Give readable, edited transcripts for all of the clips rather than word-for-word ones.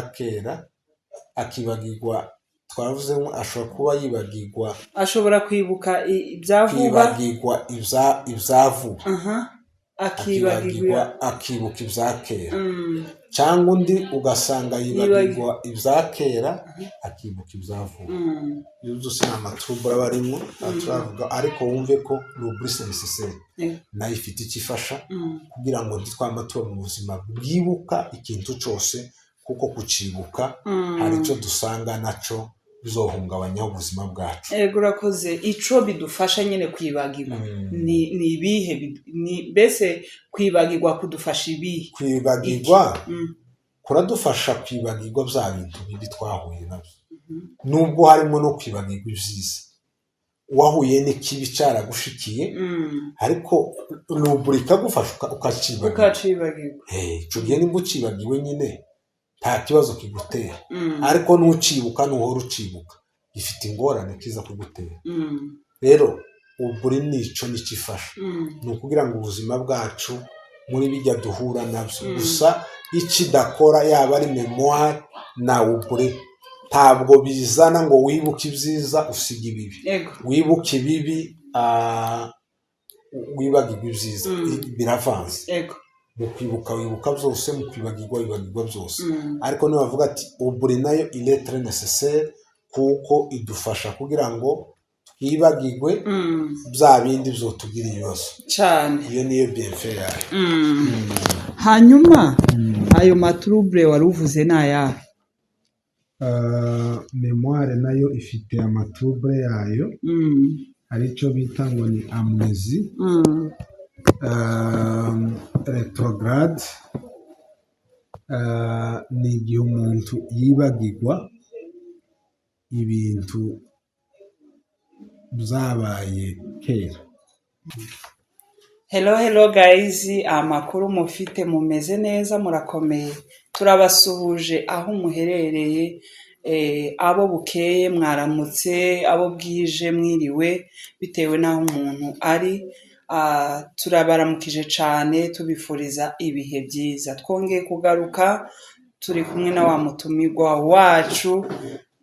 Kera akibagirwa, twavuze ngo ashobora kuba yibagirwa. Ashobora kwibuka ibya vuba. Kwibagirwa ibya vuba. Aha, akibagirwa. Akibagirwa, akibuka ibya kera, cyangwa undi ugasanga yibagirwa ibya kera, akibuka ibya vuba. Ibyo byose ni amatrouble aba arimo turavuga, ariko wumve ko l'oubli, c'est nécessaire, nayo ifite icyo ifasha kugira ngo ntitwama tuba mu buzima bwibuka ikintu cyose, kuko kucibuka hari icyo dusanga nacyo bizohungabanyaho ubuzima bwacu. Ego, urakoze. Ico bidufasha nyine kwibagirwa ni ibihe? Mbese kwibagirwa kudufasha ibihe? Kwibagirwa kuradufasha kwibagirwa bya bintu bibi twahuye nabyo, nubwo harimo no kwibagirwa ibyiza. Wahuye n'ikibi cyaragushikiye, ariko l'oubli ikagufasha ukacibagirwa. Ukacibagirwa. Icyo gihe nibwo ucibagiwe nyine nta kibazo kigutera, ariko nucibuka, nuhora ucibuka, gifite ingorane kiza kugutera. Rero l'oubli nico nicyo ifasha, ni ukugira ngo ubuzima bwacu muri bijya duhura nabyo gusa. Icyo idakora, yaba ari mémoire na oubli, ntabwo bizana ngo wibuke ibyiza usiga ibibi, wibuke ibibi, wibagirwe ibyiza. Biravanze. Mu kwibuka wibuka byose, mu kwibagirwa wibagirwa byose. Ariko nibavuga ati oubli nayo il est très nécessaire, kuko idufasha kugira ngo twibagirwe bya bindi byotugira ibibazo. Cyane. Iyo niyo bienfait yayo. Hanyuma ayo matrouble wari uvuze ni ayahe? Mémoire nayo ifite amatrouble yayo. Hari icyo bita ngo ni amnésie rétrograde. Ni igihe umuntu yibagirwa ibintu byabaye kera. Hello, hello guys, amakuru mufite? Mumeze neza? Murakomeye? Turabasuhuje aho muherereye, abo bukeye mwaramutse, abo bwije mwiriwe, bitewe n'aho umuntu ari. Turabaramukije cyane, tubifuriza ibihe byiza. Twongeye kugaruka turi kumwe na wa mutumirwa wacu.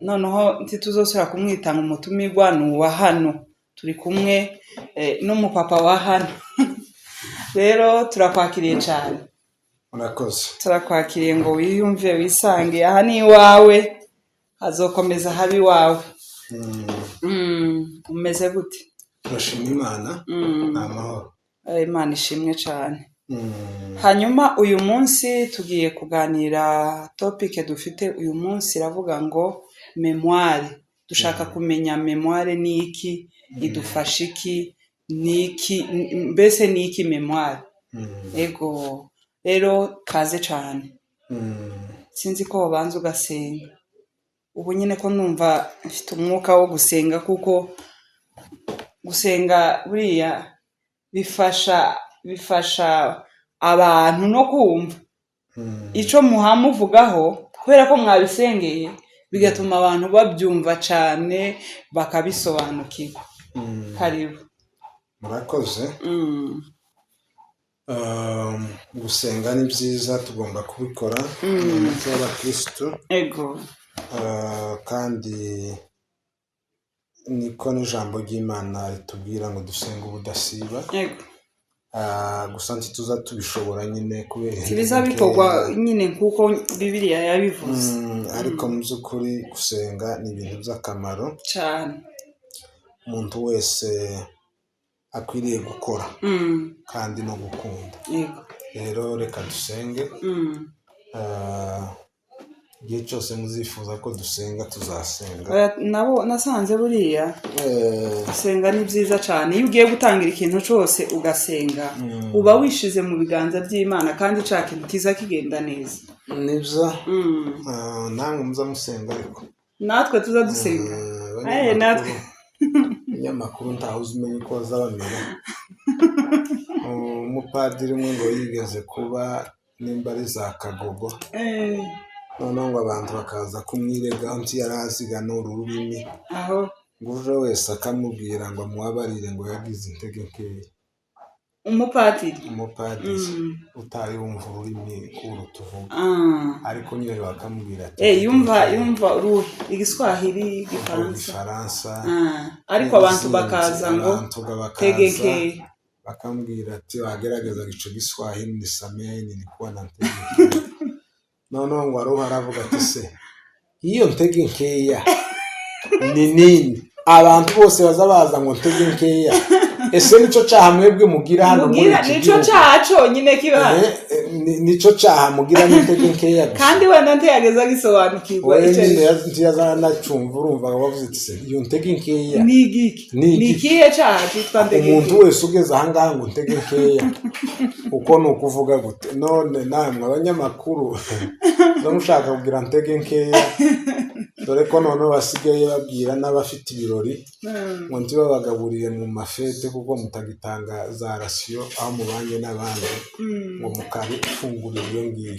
Noneho ntituzosubira kumwita ngo umutumirwa, ni uwa hano. Turi kumwe n'umupapa wa hano. Rero turakwakiriye cyane. Murakoze. Turakwakiriye ngo wiyumve, wisange, aha ni iwawe, hazokomeza habe iwawe. Umeze gute? Turashima Imana, ni amahoro. Imana ishimwe cyane. Hanyuma uyu munsi tugiye kuganira, topic dufite uyu munsi iravuga ngo mémoire. Dushaka kumenya mémoire ni iki, idufasha iki, ni iki mbese, ni iki mémoire? Ego, rero kaze cyane. Sinzi ko wabanza ugasenga ubu nyine, ko numva mfite umwuka wo gusenga, kuko gusenga buriya bifasha abantu no kumva icyo muhamuvugaho, kubera ko mwabisengeye, bigatuma abantu babyumva cyane, bakabisobanukirwa. Karibu. Murakoze. Gusenga ni byiza, tugomba kubikora mu muco w'abakirisitu. Kandi niko n'ijambo ry'Imana ritubwira ngo dusenge ubudasiba. Gusa ntituza tubishobora nyine kubera Ntibiza intege bikorwa nkeya. nyine nk'uko Bibiliya yabivuze. Ariko mu by'ukuri gusenga ni ibintu by'akamaro cyane umuntu wese akwiriye gukora kandi no gukunda. Rero reka dusenge. Igihe cyose muzifuza ko dusenga, tuzasenga. Oya, nabo nasanze buriya gusenga ni byiza cyane. Iyo ugiye gutangira ikintu cyose ugasenga, uba wishize mu biganza by'Imana, kandi cya kintu kiza kigenda neza. Nibyo. Namwe muza musenga ariko. Natwe tuza dusenga. Natwe. Abanyamakuru ntawe uzi umenya uko baza bamera. Umupadiri umwe ngo yigeze kuba nimba ari za Kagogo, noneho ngo abantu bakaza kumwiregaho nti yari aziga n'uru rurimi, aho ngo uje wese akamubwira ngo amubabarire, ngo yagize intege nkeya. Umupadiri. Umupadiri utari wumva ururimi uru tuvuga, ariko nyine bakamubwira ati Yumva yumva uruhe? Igiswahili, Igifaransa? Igifaransa. Ariko abantu bakaza ngo abantu bakaza tegeke. Bakamubwira ati wagerageza ico Giswahili, nisamehe, nilikuwa na ntege nkeya. Noneho ngo aruha aravuga ati: "Se iyo ntege nkeya ni nini? Abantu bose baza baza ngo ntege nkeya, ese nico caha mwebwe mugira hano muri Mugira iki nico gihugu?" caha conyine kiba. Nico caha mugira n'intege nkeya gusa. Kandi wenda ntiyageza gisobanukirwa Wowe ico. Nyine ntiyazanacumva. Urumva bavuze ati: "Se iyo ntege nkeya Ni igiki?" Ni Ni igiki? ikihe caha citwa ntege Umuntu nkeya? wese ugeze ahangaha ngo ntege nkeya, uko ni ukuvuga gute? None namwe abanyamakuru muba mushaka kugira ntege nkeya, dore ko noneho basigaye babwira n'abafite ibirori ngo ntibabagaburire mu mafete kuko mutagitanga za ration aho mubanye n'abandi, ngo mukabifungurira iyo ngiyo.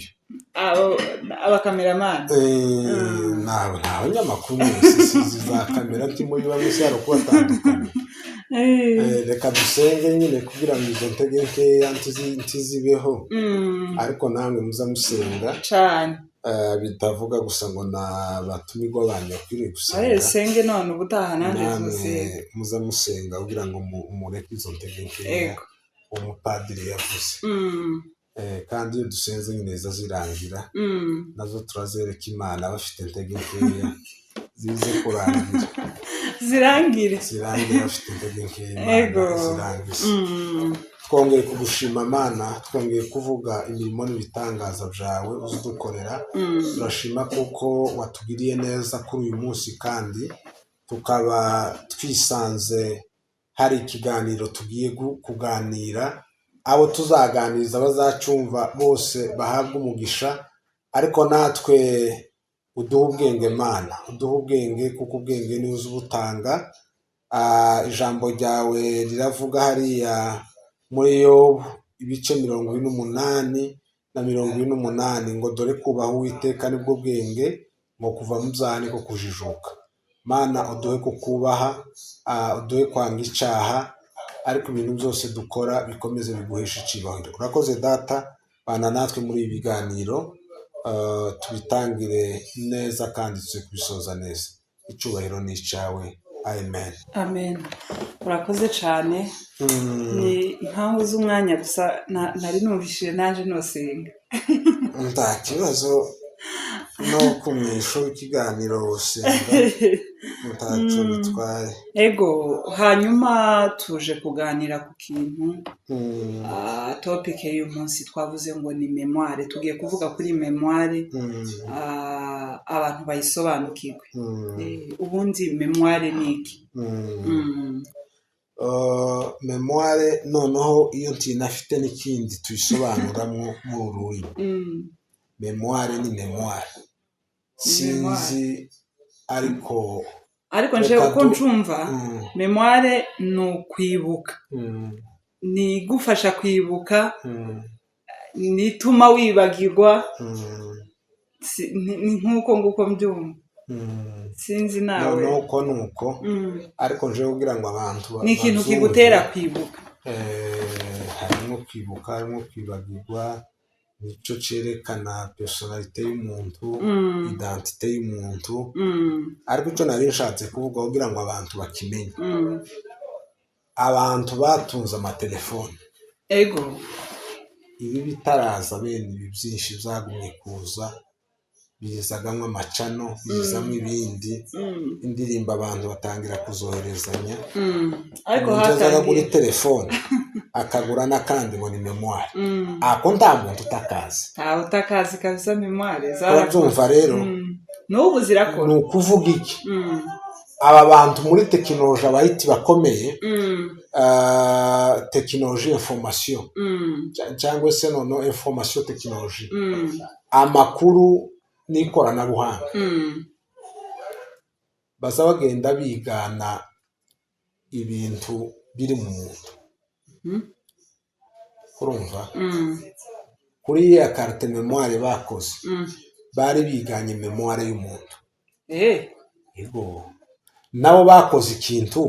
Abo abakameramani. Nta banyamakuru mwese, sizi za kamera ntimuri bamwe se, hari ukubatandukanya. Reka dusenge nyine kugira ngo izo ntege nkeya ntizibeho, ariko namwe muza musenga. Cane. Bitavuga gusa ngo ni abatumirwa banyu bakwiriye Ahe. Gusenga. Senge none ubutaha nanjye Namwe tuzosenga. muza musenga kugira ngo mureke izo ntege nkeya uwo mupadiri yavuze. Kandi iyo dusenze nyine ziza zirangira, nazo turazereka Imana, bafite intege nkeya zize kurangira. Zirangire. Zirangira bafite intege nkeya, Imana zirangize. Twongeye kugushima Mana, twongeye kuvuga imirimo n'ibitangaza byawe uzidukorera. Turashima kuko watugiriye neza kuri uyu munsi, kandi tukaba twisanze hari ikiganiro tugiye kuganira. Abo tuzaganiriza bazacumva bose bahabwe umugisha, ariko natwe uduhe ubwenge Mana, uduhe ubwenge kuko ubwenge niwe uzi ubutanga. Ijambo ryawe riravuga hariya muri Yobu ibice 48 na 48 ngo: "Dore kubaha Uwiteka nibwo bwenge, ngo kuva mu byaha niko kujijuka." Mana, uduhe kukubaha, uduhe kwanga icyaha, ariko ibintu byose dukora bikomeze biguheshe icyubahiro. Urakoze Data, bana natwe muri ibi biganiro, tubitangire neza kandi tuze kubisoza neza. Icyubahiro ni icyawe, amen. Amen, urakoze cyane. Ni impamvu z'umwanya gusa, nari numvishije naje nosenga. Nta kibazo, no ku mwisho w'ikiganiro usenga, ntacyo bitwaye. Ego, hanyuma tuje kuganira ku kintu. Topic y'uyu munsi twavuze ngo ni mémoire. Tugiye kuvuga kuri mémoire, abantu bayisobanukirwe. Ubundi mémoire ni iki? Mémoire noneho iyo ntinafite n'ikindi tuyisobanuramo muri uru rurimi. Mémoire ni mémoire, sinzi ariko. Ariko nje Reka uko ncumva, mémoire ni ukwibuka, ni igufasha kwibuka, nituma wibagirwa. Ni nk'uko nguko mbyumva. Sinzi nawe. Noneho uko ni uko, ariko nje kugira ngo abantu Ni ikintu babyumve, kigutera kwibuka. Harimo kwibuka, harimo kwibagirwa, nicyo cyerekana personnalité y'umuntu, identité y'umuntu. Ariko icyo nari nshatse kuvuga kugira ngo abantu bakimenye, abantu batunze amatelefone, ibi bitaraza bene ibi byinshi byagumye kuza, bizagamo amacano, bizamo ibindi, indirimbo abantu batangira kuzoherezanya. Ariko Umuntu azaga kuri hatangiye telefone akagura n'akandi ngo ni mémoire. Ako nta muntu utakazi. Ntawe utakazi kabisa, mémoire Urabyumva rero? N'ubu zirakora. Ni ukuvuga iki? Aba bantu muri tekinoloji, abayiti bakomeye, tekinoloji information, cyangwa se noneho information technology, amakuru n'ikoranabuhanga, baza bagenda bigana ibintu biri mu muntu. Urumva? Kuri ya carte mémoire bakoze, bari biganye mémoire y'umuntu. Yego, nabo bakoze ikintu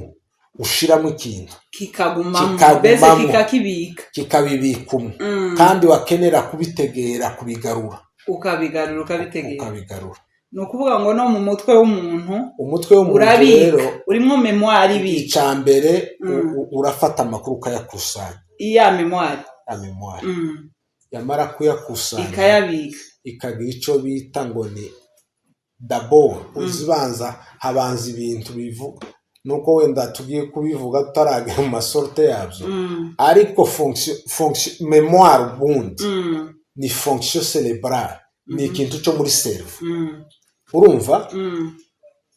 Ushiramo ikintu kikagumamo, Kikagumamo. mbese kikakibika. Kikabibika umwe, kandi wakenera kubitegera, kubigarura, Ukabigarura, ukabitegera. Ukabigarura. Ni ukuvuga ngo no mu mutwe w'umuntu Umutwe w'umuntu urabika, rero urimo mémoire ibika. Icya mbere, urafata amakuru ukayakusanya. Iya mémoire. Ya mémoire. Yamara kuyakusanya, Ikayabika. ikagira icyo bita ngo ni d'abord uzibanza, habanza ibintu bivuga, nuko wenda tugiye kubivuga tutaragera mu ma sortes yabyo, ariko fonction mémoire ubundi ni fonction cérébrale, ni ikintu cyo muri cerveau, urumva,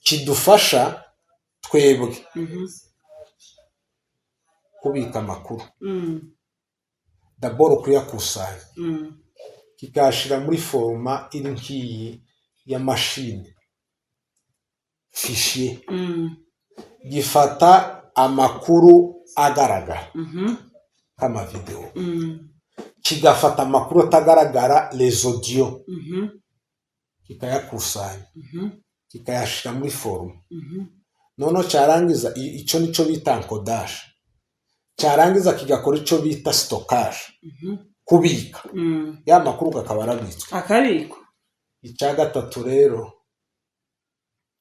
kidufasha twebwe kubika amakuru, d'abord kuyakusanya, kikayashyira muri format iri nk'iyi ya mashine, fichier. Gifata amakuru agaragara nk'amavidewo, kigafata amakuru atagaragara, les audio, kikayakusanya, kikayashyira muri forme. Noneho cyarangiza, icyo nicyo bita encodage. Cyarangiza kigakora icyo bita stockage, kubika ya makuru, akaba arabitswe. Akabikwa. Icya gatatu rero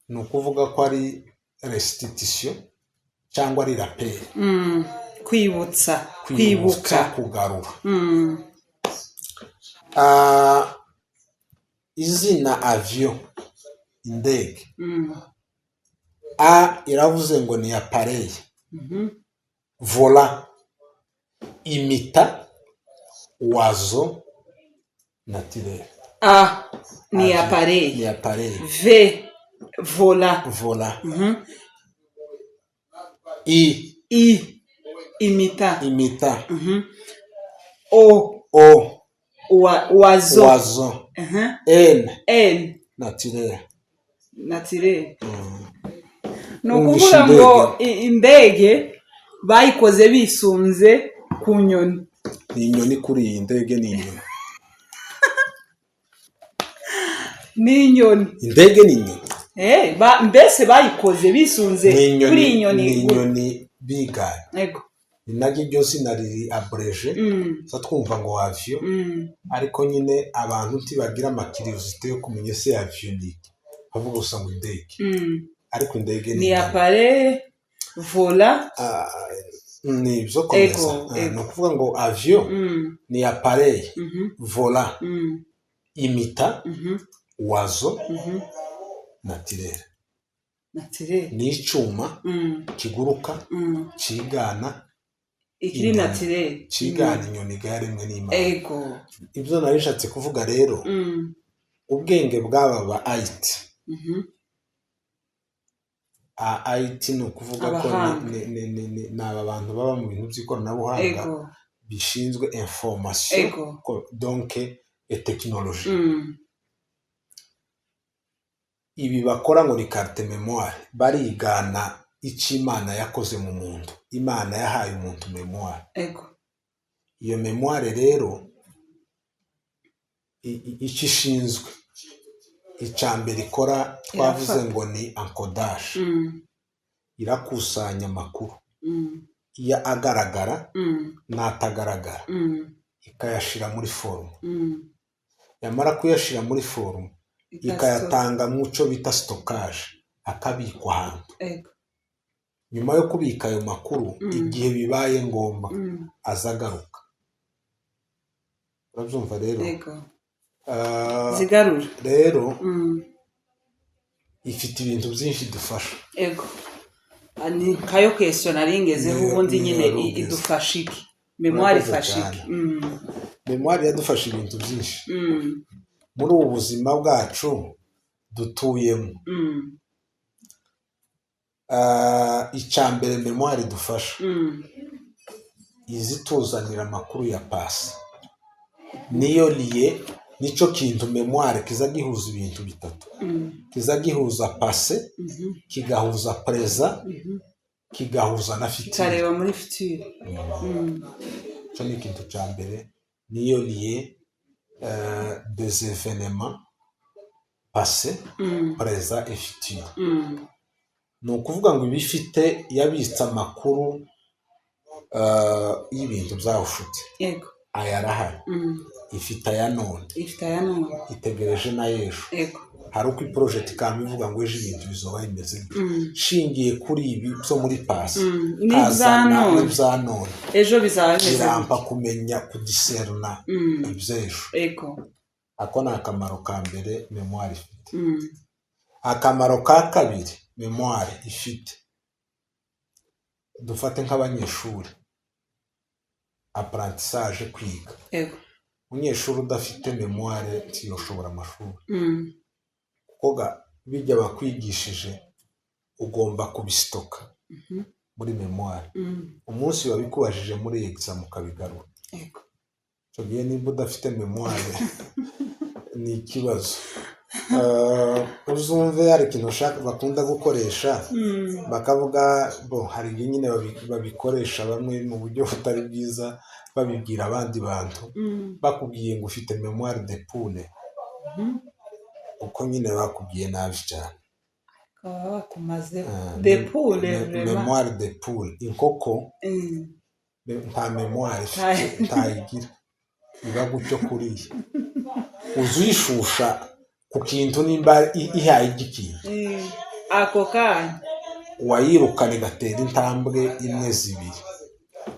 ni ukuvuga ko ari restitution cyangwa ari rappel. Kwibutsa. Kwibutsa. Kwibuka. Kugarura. Izina avion, indege, A iravuze ngo ni appareil volant imitant oiseau naturel. A ni Avion. Appareil. Ni appareil. V, volant. Volant. I. I, imitant. Imitant. O. O. Oiseau. Oiseau. N. N. Naturel. Naturel. Ni Wumvishe ukuvuga ngo indege. Indege bayikoze bisunze ku nyoni. Ni inyoni, kuri iyi ndege ni inyoni. Ni inyoni. Indege ni inyoni. Mbese bayikoze bisunze Ni inyoni. kuri iyi nyoni. Ni inyoni biganye. Ego. Ni naryo iryo zina riri abrégé, tuba twumva ngo avion, ariko nyine abantu ntibagira ama curiosité yo kumenya ese avion ni iki, bavuga gusa ngo indege, ariko indege ni Ni inyoni. Appareil volant. Ah, ni ibyo, komeza. Ego, Ah, ego. ni ukuvuga ngo avion ni appareil volant imitant oiseau naturel. Naturel. Ni icyuma kiguruka cigana Ikiri inyoni. Naturel. Cigana inyoni yaremwe n'Imana. Ego. Ibyo nari bishatse kuvuga rero, ubwenge bw'aba ba IT, a IT ni ukuvuga ko Abahanga. ni aba bantu baba mu bintu by'ikoranabuhanga bishinzwe information, donc et technologie. Ibi bakora ngo ni carte mémoire, barigana icyo Imana yakoze mu muntu. Imana yahaye umuntu mémoire. Iyo mémoire rero, icyo ishinzwe, icya mbere ikora twavuze Irafata. ngo ni encodage. Irakusanya amakuru, iyo agaragara n'atagaragara, ikayashyira muri forme. Yamara kuyashyira muri forme, ikayatanga mu cyo bita stockage, akabikwa ahantu. Nyuma yo kubika ayo makuru, igihe bibaye ngombwa, aza agaruka. Urabyumva rero? Ego. Ah, Zigarura. rero ifite ibintu byinshi idufasha. Ego. Ah, ni nkayo question nari ngezeho. Ubundi Niyo nyine wari ugeze. idufasha iki mémoire? Urakoze Ifasha iki? cyane. Mémoire iradufasha ibintu byinshi muri ubu buzima bwacu dutuyemo. Ah, icya mbere mémoire idufasha, izituzanira amakuru ya passé. Niyo lien, nicyo kintu mémoire kiza gihuza ibintu bitatu: kiza gihuza passé, kigahuza présent, kigahuza na futur. Kikareba muri futur. Icyo ni ikintu cya mbere, niyo lien des événements passé, présent et futur. Ni ukuvuga ngo iba ifite, yabitse amakuru y'ibintu byawushutse. Aya arahari. Ifite aya none. Ifite aya none. Itegereje n'ay'ejo. Hari uko iproject ikaba ivuga ngo ejo ibintu bizoba bimeze gutya, shingiye kuri ibi byo muri passé, n'ibya kazana none. N'ibya none. Ejo bizaba bimeze Birampa gutya. kumenya kudiscerna iby'ejo. Ako ni akamaro ka mbere mémoire ifite. Akamaro ka kabiri mémoire ifite, dufate nk'abanyeshuri, apprentissage, kwiga. Umunyeshuri udafite mémoire ntiyoshobora amashuri, kuko bijya bakwigishije ugomba kubistocka muri mémoire. Umunsi babikubajije muri examen ukabigarura. Icyo gihe nimba udafite mémoire ni ikibazo. Uzumve hari ikintu ushaka bakunda gukoresha, bakavuga bo hari igihe nyine babikoresha bamwe mu buryo butari bwiza, babibwira abandi bantu, bakubwiye ngo ufite mémoire de poule, uko nyine bakubwiye nabi cyane. Bakaba bakumazeho de poule, vraiment. Mémoire de poule, inkoko nta mémoire ifite, ntayigira, iba gutyo kuriya. Uza uyishusha ku kintu, nimba ihaye igikintu, Ako kanya. Wayirukana igatera intambwe imwe, zibiri,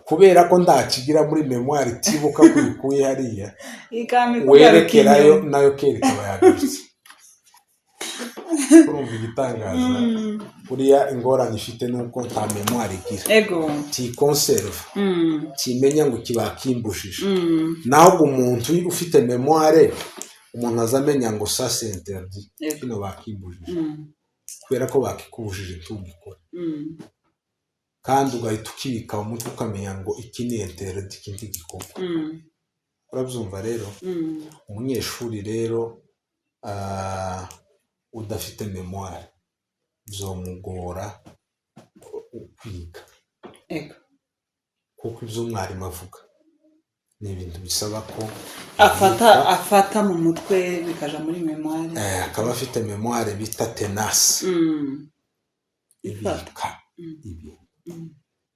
kubera ko ntakigira muri mémoire, itibuka ko uyikuye hariya. Ikama ikugaruka Werekerayo inyuma. Nayo kera ikaba yagarutse. Urumva igitangaza? Buriya ingorane ifite ni uko nta mémoire igira, ticonserva, timenya ngo kibakimbujije. Naho umuntu ufite mémoire, umuntu aza amenya ngo ça c'est interdit, kino bakimbujije, kubera ko bakikubujije ntugikore, kandi ugahita ukibika mu mutwe, ukamenya ngo iki ni interdit, iki ntigikorwa. Urabyumva rero? Umunyeshuri rero udafite mémoire bizomugora kwiga, kuko ibyo umwarimu avuga ni ibintu bisaba ko afata abika, afata mu mutwe, bikaja muri mémoire. Akaba afite mémoire bita tenace, ibika ibintu,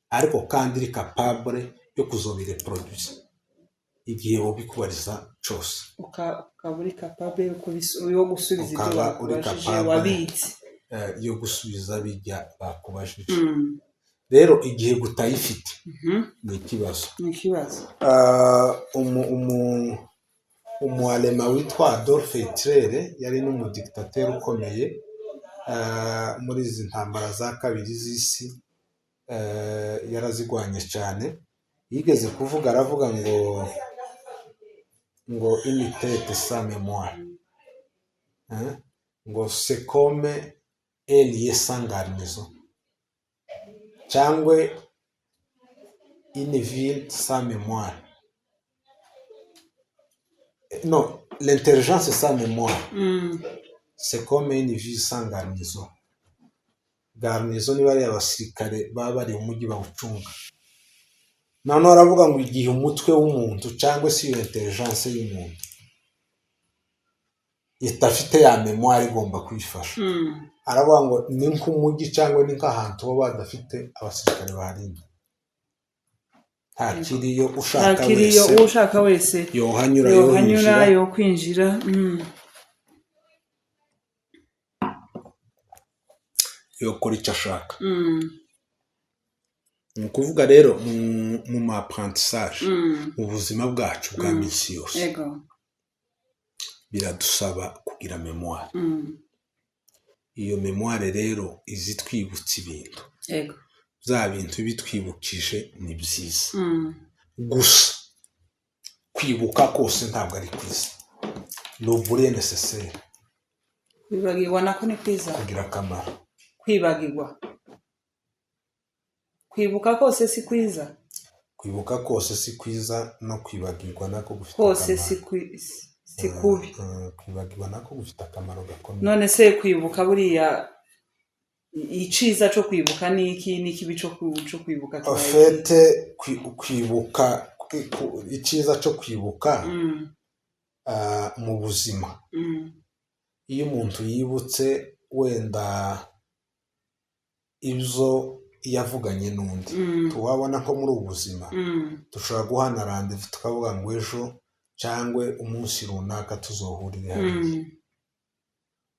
ariko kandi iri capable yo kuzobireproduza igihe wobikubariza cose. Ukaba uri capable yo gusubiza ibyo Ukaba uri bakubajije, capable wabitse. Yo gusubiza bijya bakubajije. Rero igihe gutayifite ni ikibazo. Ni ikibazo. Umu allemand witwa Adolf Hitler yari n'umudictateur ukomeye muri izi ntambara za kabiri z'isi, yarazigwanye cyane. Yigeze kuvuga, aravuga ngo une tête sans mémoire, hein? Ngo c'est comme un lieu sans garnison, cyangwa une ville sans mémoire, non, l'intelligence sans mémoire, c'est comme une ville sans garnison. Garnison niba ari abasirikare baba bari mu mujyi bawucunga. Noneho aravuga ngo igihe umutwe w'umuntu cyangwa se iyo intelligence y'umuntu idafite ya mémoire igomba kuyifasha, aravuga ngo ni nk'umujyi cyangwa ni nk'ahantu baba badafite abasirikare baharinda, nta kiriyo, ushaka Nta kiriyo, wese ushaka wese yohanyura, yohanyura, yohinjira, yokwinjira. Yokora icyo ashaka. Ni ukuvuga rero mu ma apprentissage, mu buzima bwacu bwa minsi yose, biradusaba kugira mémoire. Iyo mémoire rero iza itwibutsa ibintu. Bya bintu bitwibukije ni byiza. Gusa kwibuka kose ntabwo ari kwiza, l'oubli est nécessaire. Kwibagirwa nako ni kwiza. Kugira akamaro. Kwibagirwa, kwibuka kose si kwiza. Kwibuka kose si kwiza, no kwibagirwa nako gufite Kose akamaro. Si kubi. Kwibagirwa nako gufite akamaro gakomeye. None se kwibuka buriya, iciza cyo kwibuka ni iki, n'ikibi cyo kwibuka kibaye iki? En fait, kwibuka, icyiza cyo kwibuka, mu buzima, iyo umuntu yibutse wenda Ibyo yavuganye n'undi, tuwabona ko muri ubu buzima dushobora guhana rendez-vous, tukavuga ngo ejo cyangwa umunsi runaka tuzohurire hariya.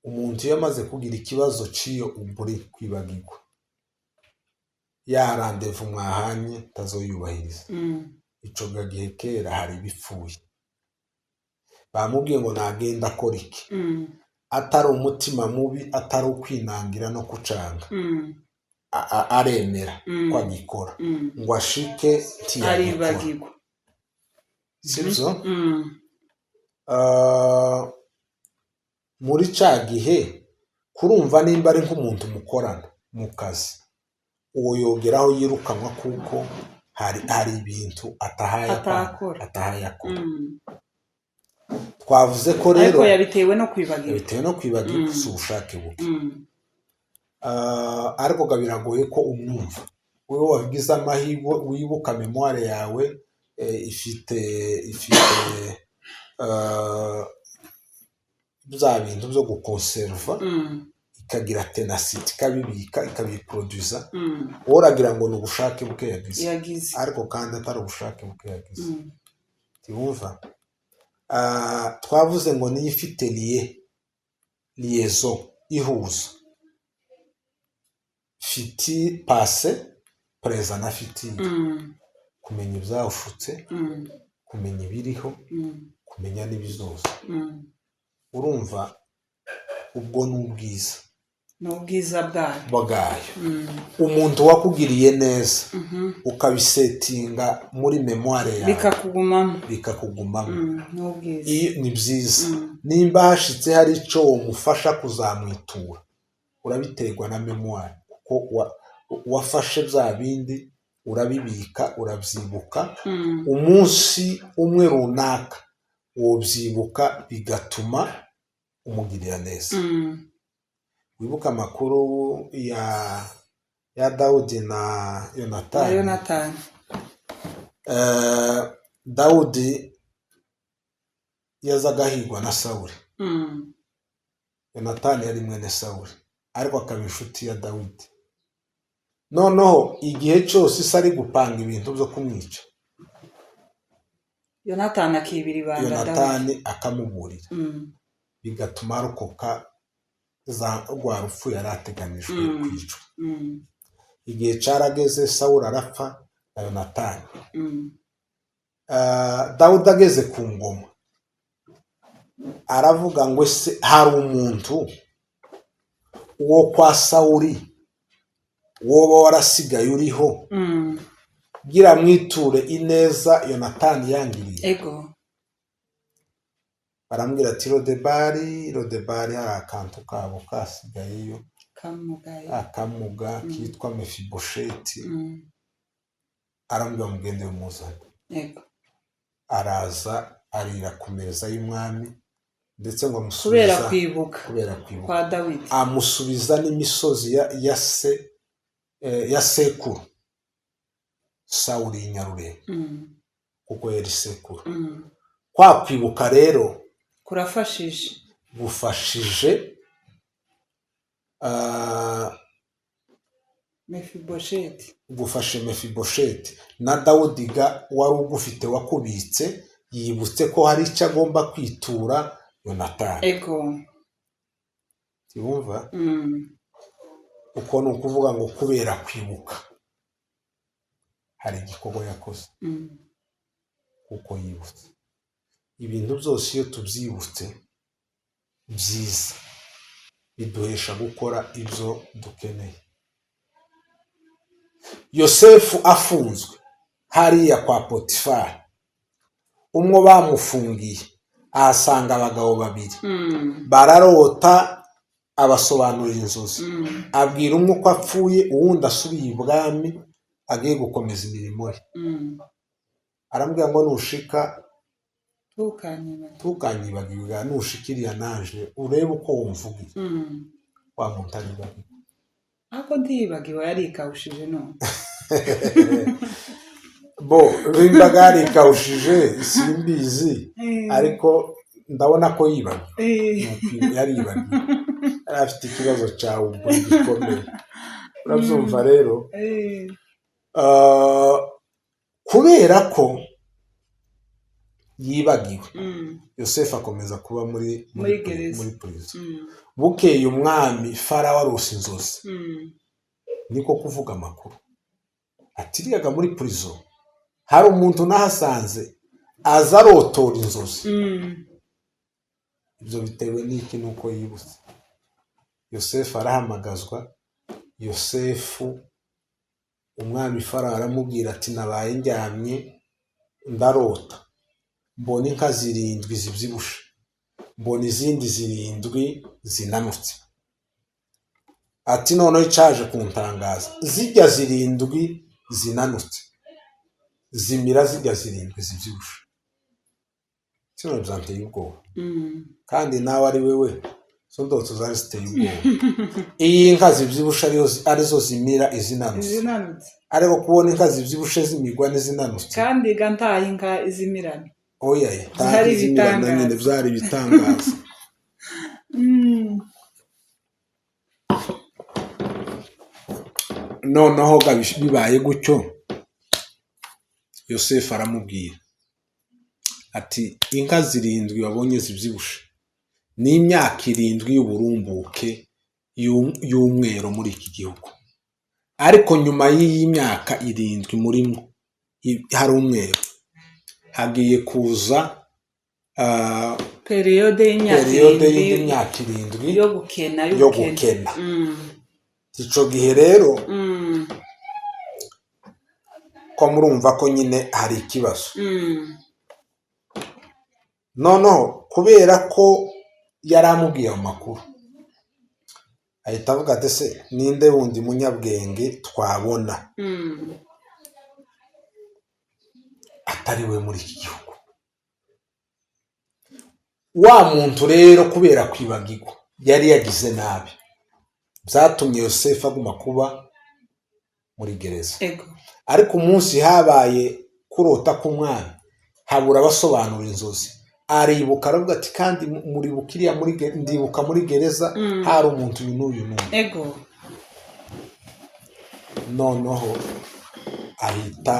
Umuntu iyo amaze kugira ikibazo cy'iyo oubli, kwibagirwa, ya rendez-vous mwahanye tazoyubahiriza. Ico gihe kera hari ibipfuye, bamubwiye ngo nagenda akora iki, atari umutima mubi, atari ukwinangira no kucanga, aremera ko agikora, ngo ashike ntiyagikora. Aribagirwa. Sibyo? Ah, muri cya gihe kurumva nimba ari nk'umuntu mukorana mu kazi, uwo yogeraho yirukanwa, kuko hari ibintu atahaye Atakora. Atahaye akora. Twavuze ko rero Ariko yabitewe no kwibagirwa. Bitewe no kwibagirwa, si ubushake buke. Ah, ariko ga biragoye ko umwumva. Wowe wagize amahirwe wibuka, mémoire yawe ifite bya bintu byo gukonserva, ikagira ténacité, ikabibika, ikabiproduza. Wowe uragira ngo ni ubushake bwe yagize, Yagize. ariko kandi atari ubushake bwe yagize. Ntiwumva? Ah, twavuze ngo niyo ifite liaison, ihuza futur, passé, présent na futur, kumenya ibyawushutse, kumenya ibiriho, kumenya n'ibizoza. Urumva ubwo ni ubwiza Ni ubwiza bwayo. bwayo. Umuntu wakugiriye neza, ukabisetinga muri mémoire yawe, bikakugumamo. Bikakugumamo. Ni ubwiza. Iyo ni byiza. Nimba hashitse hari icyo wamufasha kuzamwitura, urabiterwa na mémoire, kuko wafashe bya bindi urabibika, urabyibuka. Umunsi umwe runaka wobyibuka, bigatuma umugirira neza. Wibuka amakuru ya Dawudi na Na Yonatani. Yonatani. Dawudi yazaga ahigwa na Sawuli. Yonatani yari mwene Sawuli, ariko akaba inshuti ya Dawidi. Noneho igihe cyose isi ari gupanga ibintu byo kumwica, Yonatani akibira ibanga Dawidi. Yonatani akamuburira, bigatuma arokoka za rwa rupfu yari ateganijwe kwicwa. Igihe cyarageze, Sawuli arapfa na Yonatani. Ah, Dawudi ageze ku ngoma aravuga ngo: "Ese hari umuntu wo kwa Sawuli woba warasigaye uriho, gira mwiture ineza Yonatani yangiriye?" Baramubwira ati: "Rodebari, Rodebari hari akantu kabo kasigayeyo." Kamugaye. Akamuga kitwa Mefibosheti. Aramubwira: "Mugende mumuzane." Araza, arira ku meza y'umwami, ndetse ngo Kubera amusubiza kwibuka kubera kwibuka kwa Dawidi. Amusubiza n'imisozi ya se, ya sekuru Sawuli y'inyarurembo, kuko yari sekuru. Kwa kwibuka rero Kurafashije. gufashije Mefibosheti. Gufashe Mefibosheti. Na Dawudi ga wari ugufite, wakubitse, yibutse ko hari icyo agomba kwitura Yonatani. Ntiwumva? Uko ni ukuvuga ngo kubera kwibuka hari igikorwa yakoze, kuko yibutse. Ibintu byose iyo tubyibutse byiza, biduhesha gukora ibyo dukeneye. Yosefu afunzwe hariya kwa Potifari, umwe bamufungiye ahasanga abagabo babiri, bararota, abasobanurira inzozi. Abwira umwe uko apfuye, uwundi asubiye ibwami agiye gukomeza imirimo ye. Aramubwira ngo: "Nushika, Ntukanyibagirwe. ntukanyibagirwe, nushika iriya naje urebe uko wumvugiye." Wa muntu aribagirwa. Ariko ntiyibagiwe, yarikawushije none. Bo bimbaga yarikawushije simbizi, ariko ndabona ko yibagiwe. Yaribagiwe, yari afite ikibazo cya oubli gikomeye. Urabyumva rero. Kubera ko yibagiwe, Yosefu akomeza kuba muri Muri gereza. muri prison. Bukeye umwami Farawo arose inzozi, niko kuvuga amakuru atiriyaga muri prison hari umuntu nahasanze aza arotora inzozi. Ibyo bitewe n'iki? Nuko yibutse. Yosefu arahamagazwa. Yosefu, umwami Farawo aramubwira ati: "Nabaye ndyamye ndarota, mbona inka zirindwi zibyibushe, mbona izindi zirindwi zinanutse." Ati: "Noneho icyaje kuntangaza, zijya zirindwi zinanutse zimira zijya zirindwi zibyibushe. Kino byanteye ubwoba." Kandi nawe ari wewe, izo ndoto zari ziteye ubwoba. Iyi nka zibyibushe arizo zimira izinanutse. Izinanutse. Ariko kubona inka zibyibushe zimigwa n'izinanutse. Kandi ga ntaho inka izimirana. Oya ye. Byari Nta nyine. ibitangaza. Byari ibitangaza. Noneho ga bibaye gutyo, Yosefu aramubwira ati: "Inka zirindwi wabonye zibyibushe ni imyaka 7 y'uburumbuke y'umwero muri iki gihugu, ariko nyuma y'iyi myaka 7 murimo hari umwero, hagiye kuza période y'imyaka période y'indi 7 myaka 7 yo gukena, yo y'ubukene. gukena." Ico gihe rero, ko murumva ko nyine hari ikibazo. Noneho kubera ko yari amubwiye ayo makuru, ahita avuga ati: "Se ninde wundi munyabwenge twabona atari we muri iki gihugu?" Wa muntu rero, kubera kwibagirwa yari yagize nabi, byatumye Yosefu aguma kuba muri gereza. Ariko umunsi habaye kurota k'umwami, habura abasobanura inzozi, aribuka, aravuga ati: "Kandi muribuka iriya muri ndibuka muri gereza hari umuntu uyu n'uyu n'uyu." Noneho ahita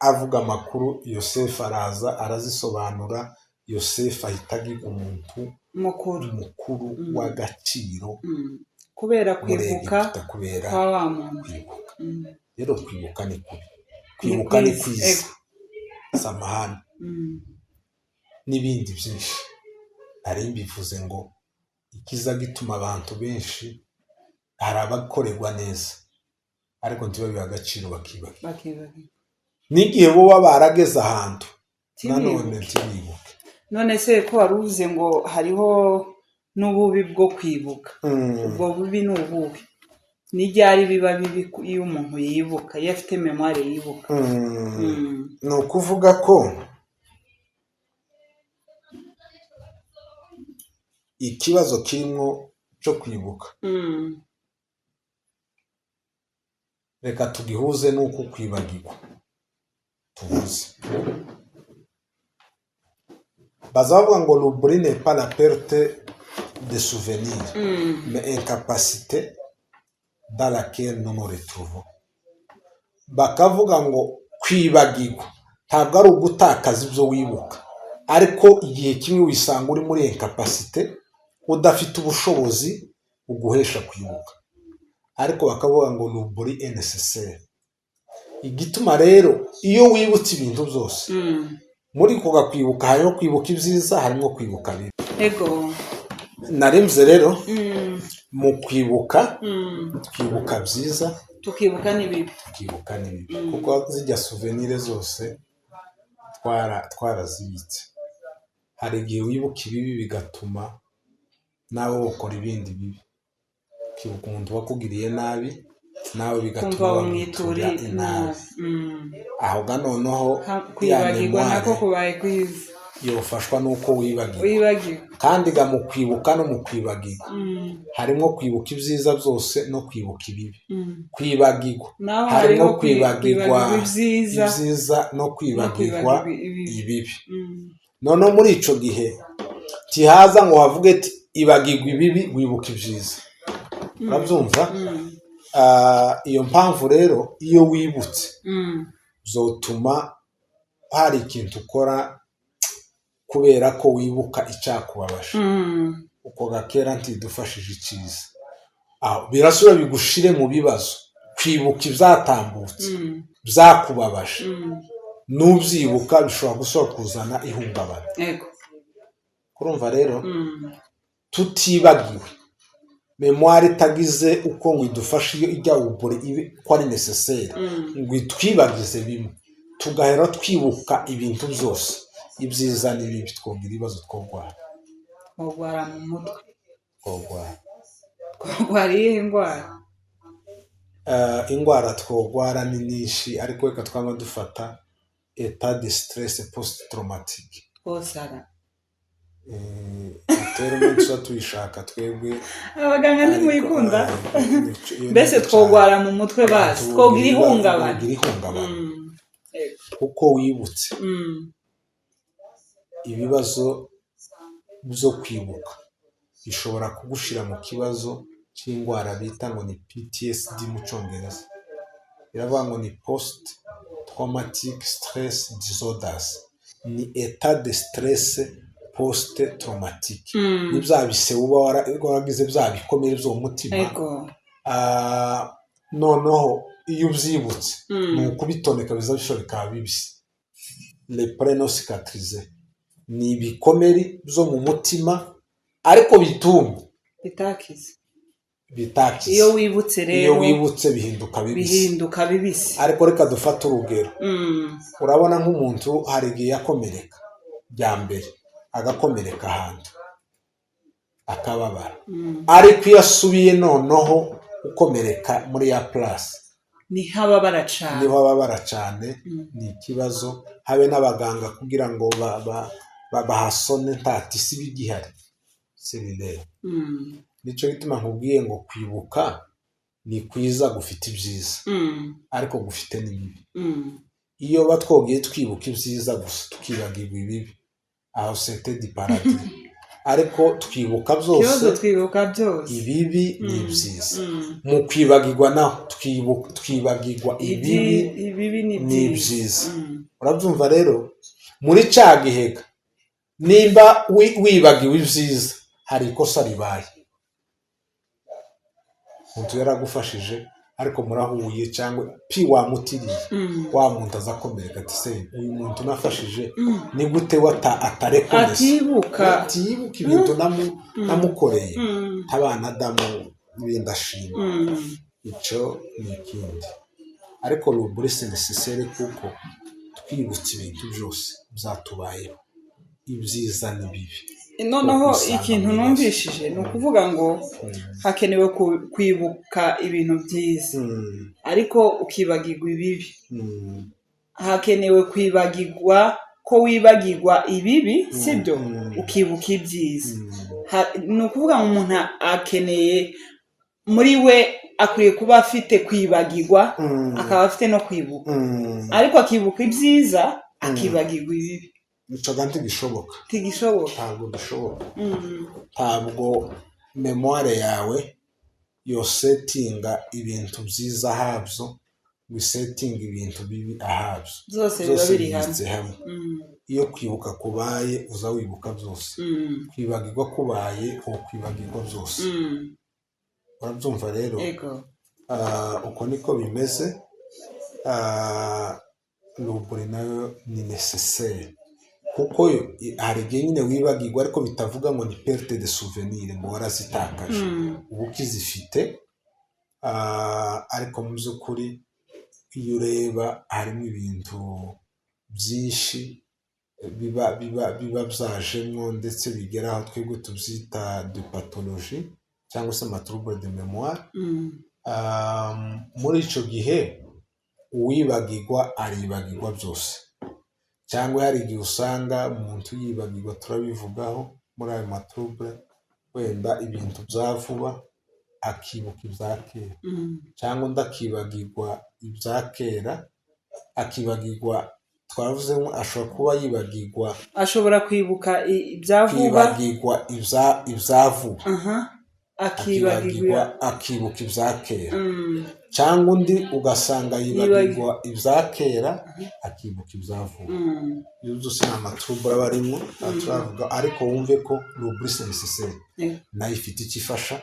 avuga amakuru, Yosefu araza arazisobanura. Yosefu ahita agiga umuntu mukuru. Mukuru w'agaciro Kubera muri kwibuka Egiputa, kubera kwa wa muntu. kwibuka. Rero kwibuka ni kubi, kwibuka ni kwiza. kwiza. Samahani. N'ibindi byinshi nari mbivuze ngo ikiza gituma abantu benshi, hari abakorerwa neza ariko ntibabihe agaciro, bakibagirwa. Bakibagirwa. N'igihe boba barageze ahantu nanone Ntibibuke. ntibibuke. None se ko wari uvuze ngo hariho n'ububi bwo kwibuka, ubwo bubi ni ubuhe? Ni ryari biba bibi iyo umuntu yibuka, iyo afite mémoire yibuka? Ni ukuvuga ko ikibazo kirimo cyo kwibuka, reka tugihuze n'uko kwibagirwa tuvuze. Baza bavuga ngo: "L'oubli n'est pas la perte de souvenir, mais incapacité dans laquelle nous nous retrouvons." Bakavuga ngo kwibagirwa ntabwo ari ugutakaza ibyo wibuka, ariko igihe kimwe wisanga uri muri incapacité, udafite ubushobozi buguhesha kwibuka. Ariko bakavuga ngo l'oubli est nécessaire. Igituma rero iyo wibutse ibintu byose, muri ko kwibuka harimo kwibuka ibyiza, harimo kwibuka bibi. Narimze rero, mu kwibuka twibuka byiza, tukibuka n'ibibi. Tukibuka n'ibibi, kuko zijya souvenirs zose twarazibitse. Hari igihe wibuka ibibi bigatuma nawe ukora ibindi bibi, ukibuka umuntu wakugiriye nabi, nawe bigatuma kumva bamwitura umwitura inabi. Nabi. Aho ga noneho ya Kwibagirwa nako mémoire kubaye kwiza. yofashwa n'uko wibagirwa. Wibagirwa. Kandi ga mu kwibuka no mu kwibagirwa harimo kwibuka ibyiza byose no kwibuka ibibi. Kwibagirwa naho harimo hariho kwibagirwa kwibagirwa ibyiza ibyiza no no kwibagirwa kwibagirwa ibibi. Ibibi. Noneho muri ico gihe ntihaza ngo havuge ati: "Ibagirwa ibibi, wibuka ibyiza." Urabyumva? Iyo mpamvu rero, iyo wibutse, zotuma hari ikintu ukora kubera ko wibuka icyakubabaje. Uko gakera ntidufashije icyiza. Aho birasubira bigushire mu bibazo. Kwibuka ibyatambutse byakubabaje, nubyibuka bishobora gusubira kuzana ihungabana. Kurumva rero, tutibagiwe, mémoire itagize uko ngo idufashe, iyo ijya ubure ibe ko ari nécessaire, ngo itwibagize bimwe, tugahera twibuka ibintu byose, ibyiza n'ibibi, twogira ibibazo, twogwara. Twogwara mu mutwe. Twogwara. Twogwara iyihe ndwara? Indwara twogwara ni nyinshi, ariko reka twaba dufata état de stress post traumatique. Twosara. Rero umunsi tuba tuyishaka twebwe. Abaganga ntimuyikunda. Ariko, Mbese twogwara mu mutwe basi, twogira ihungabana. Twogira ihungabana. Kuko wibutse ibibazo byo kwibuka bishobora kugushira mu kibazo cy'indwara bita ngo ni PTSD mu Cyongereza. Iravuga ngo ni post traumatic stress disorders, ni état de stress post traumatique. Ni bya bise uba waragize, bya bikomere byo mu mutima. Noneho iyo ubyibutse, ni ukubitoneka, biza bishobora bikaba bibisi, les plaies non cicatrisées, ni ibikomeri byo mu mutima ariko bitumye. Bitakize. Bitakize. Iyo wibutse Iyo rero, wibutse bihinduka bibisi. Bihinduka bibisi. Ariko reka dufate urugero. Urabona nk'umuntu hari igihe yakomereka bya mbere, agakomereka ahantu akababara, ariko iyo asubiye noneho gukomereka muri ya place, niho ababara cane. Niho ababara cyane. Ni ikibazo, habe n'abaganga kugira ngo bahasone nta tissu iba igihari cellulaire. Nicyo gituma nkubwiye ngo kwibuka ni kwiza, gufite ibyiza, ariko gufite n'ibibi. Iyo batwogiye twibuka ibyiza gusa, tukibagirwa ibibi, aho c'était du paradis, ariko twibuka byose. Ikibazo, twibuka byose. Ibibi ni ibyiza. Mu kwibagirwa naho twibagirwa ibibi Ibibi ni ni byiza. Ibyiza. Urabyumva rero, muri cya gihega, nimba wibagiwe ibyiza, hari ikosa ribaye, umuntu yaragufashije ariko murahuye cyangwa pi wamutiriye, wa muntu aza akomereka ati: "Se uyu muntu nafashije, ni gute we atarekonesa?" Atibuka. Atibuka ibintu namukoreye. Abana Adamu n'ibindi ashima. Icyo ni ikindi, ariko l'oubli c'est nécessaire, kuko twibutse ibintu byose byatubayeho, ibyiza n'ibibi. Noneho Ukwisanga ikintu mu bibazo. numvishije ni ukuvuga ngo hakenewe kwibuka ibintu byiza, ariko ukibagirwa ibibi. Hakenewe kwibagirwa ko wibagirwa ibibi, sibyo? Ukibuka ibyiza. Ni ukuvuga ngo umuntu akeneye muri we, akwiye kuba afite kwibagirwa, akaba afite no kwibuka, ariko akibuka ibyiza, akibagirwa ibibi. Ico ga ntigishoboka. Ntigishoboka. Ntabwo gishoboka. Ntabwo mémoire yawe yosetinga ibintu byiza ahabyo, ngo isetinge ibintu bibi ahabyo. Byose biba Byose biri hamwe. Bibitse hamwe. Iyo kwibuka kubaye, uza wibuka byose. Kwibagirwa kubaye, kwibagirwa byose. Urabyumva rero? Ego. Uko niko bimeze. L'oubli nayo ni nécessaire, kuko yo hari igihe nyine wibagirwa, ariko bitavuga ngo ni perte de souvenir, ngo warazitakaje. Uba ukizifite. Ariko mu by'ukuri iyo ureba harimo ibintu byinshi biba byajemwo, ndetse bigera aho twebwe tubyita de pathologie cyangwa se ama troubles de mémoire. Muri icyo gihe uwibagirwa aribagirwa byose, cyangwa hari igihe usanga umuntu yibagirwa, turabivugaho muri ayo ma troubles, wenda ibintu bya vuba, akibuka ibya kera, cyangwa undi akibagirwa ibya kera, akibagirwa, twavuze ngo ashobora kuba yibagirwa. Ashobora kwibuka ibya vuba. Kwibagirwa ibya vuba. Aha. Akibagirwa. Akibagirwa, akibuka ibya kera. Cyangwa undi ugasanga yibagirwa ibya kera, akibuka ibya vuba. Ibyo byose ni amatrouble aba arimo turavuga, ariko wumve ko l'oubli, c'est nécessaire. Nayo ifite icyo ifasha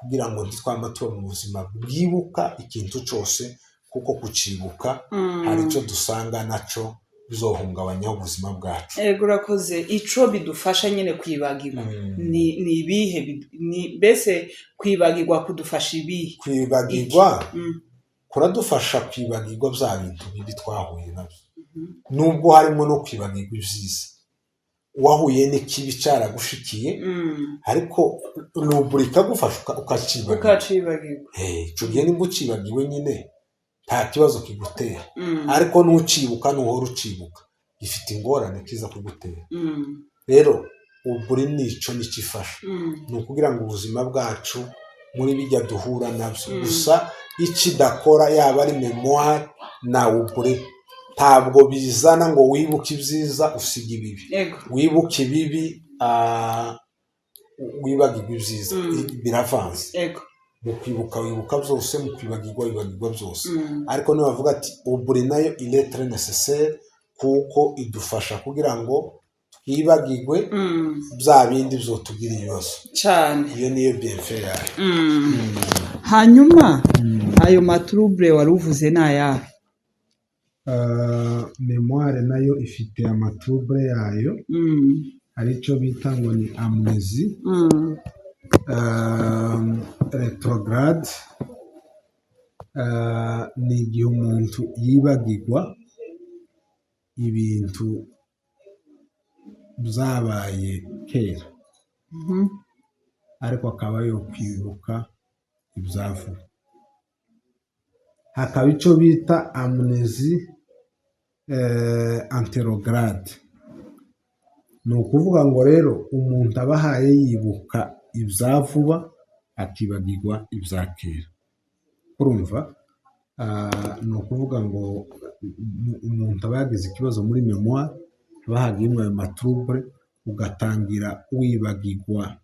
kugira ngo ntitwama tuba mu buzima bwibuka ikintu cyose, kuko kucibuka hari icyo dusanga naco bizohungabanyaho ubuzima bwacu. Ego, urakoze. Ico bidufasha nyine kwibagirwa ni ibihe? Ni mbese kwibagirwa kudufasha ibihe? Kwibagirwa kuradufasha kwibagirwa bya bintu bibi twahuye nabyo, nubwo harimo no kwibagirwa ibyiza. Wahuye n'ikibi cyaragushikiye, ariko l'oubli ikagufasha ukacibagirwa. Ukacibagirwa. Icyo gihe nimba ucibagiwe nyine, nta kibazo kigutera. Ariko nucibuka, nuhora ucibuka, gifite ingorane kiza kugutera. Rero l'oubli nico nicyo ifasha, ni ukugira ngo ubuzima bwacu muri bijya duhura nabyo. Gusa icyo idakora, yaba ari mémoire na oubli, ntabwo bizana ngo wibuke ibyiza usiga ibibi, wibuke ibibi, wibagirwa ibyiza. Biravanze. Mu kwibuka wibuka byose, mu kwibagirwa wibagirwa byose. Ariko nibavuga ati oubli nayo il est très nécessaire, kuko idufasha kugira ngo twibagirwe bya bindi byotugira ibibazo. Cyane. Iyo niyo bienfait yayo. Hanyuma ayo matrouble wari uvuze ni ayahe? Mémoire nayo ifite amatrouble yayo. Hari icyo bita ngo ni amnésie rétrograde. Ni igihe umuntu yibagirwa ibintu byabaye kera, ariko akaba yokwibuka ibya vuba. Hakaba icyo bita amnésie antérograde. Ni ukuvuga ngo rero umuntu aba ahaye yibuka ibya vuba, akibagirwa ibya kera. Urumva, ni ukuvuga ngo umuntu aba yagize ikibazo muri mémoire, haba hagiyemo ayo matrouble, ugatangira wibagirwa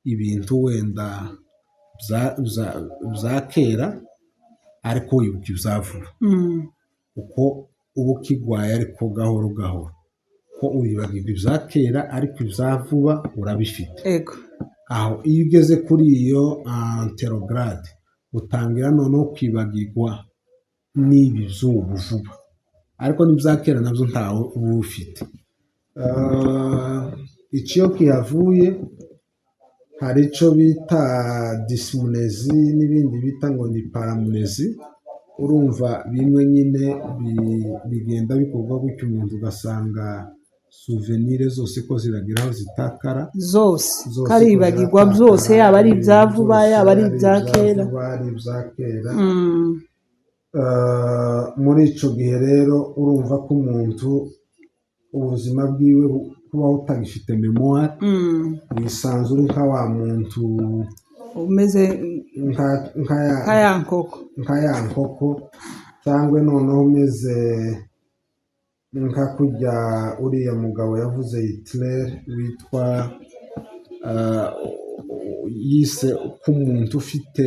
ibintu wenda bya kera, ariko wibuka ibya vuba, kuko uba ukigwaye, ariko gahoro gahoro ko uribagirwa ibya kera, ariko ibya vuba urabifite. Aho iyo ugeze kuri iyo antérograde, utangira noneho kwibagirwa n'ibi by'ubu vuba, ariko n'ibya kera nabyo ntawe uba ufite. Icyo kihavuye, hari icyo bita dysmnésie n'ibindi bita ngo ni paramnésie. Urumva bimwe nyine bigenda bikorwa gutyo, umuntu ugasanga souvenir zose ko ziragira aho zitakara. Zose. Zose ko Karibagirwa ziratakara, byose, yaba ari ibya vuba, byose, yaba ari ibya kera. Vuba, ari ibya kera. Muri icyo gihe rero urumva ko umuntu ubuzima bwiwe kuba utagifite mémoire, wisanzura nka wa muntu umeze nka nka ya nkoko. Nka ya nkoko, cyangwa noneho umeze nka kujya uriya mugabo yavuze, Hitler, witwa yise ko umuntu ufite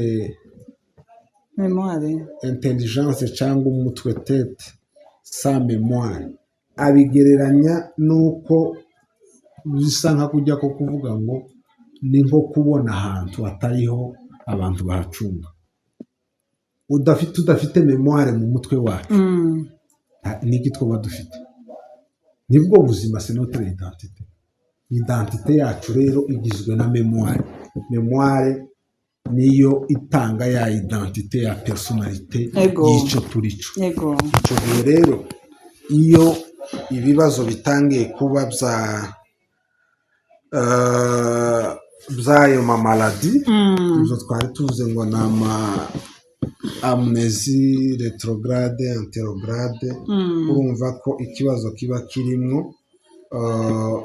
Mémoire intelligence cyangwa umutwe, tête sans mémoire, abigereranya n'uko bisa nka kujya ko kuvuga ngo ni nko kubona ahantu hatariho abantu bahacunga. Udafite mémoire mu mutwe wacu, niki twaba dufite? Nibwo buzima, c'est notre identité. Identité yacu rero igizwe na mémoire. Mémoire niyo itanga ya identité, ya personnalité y'icyo turi cyo. Icyo gihe rero iyo ibibazo bitangiye kuba bya by'ayo mamaladies, ibyo twari tuvuze ngo ni ama amnésie rétrograde, antérograde, urumva ko ikibazo kiba kirimo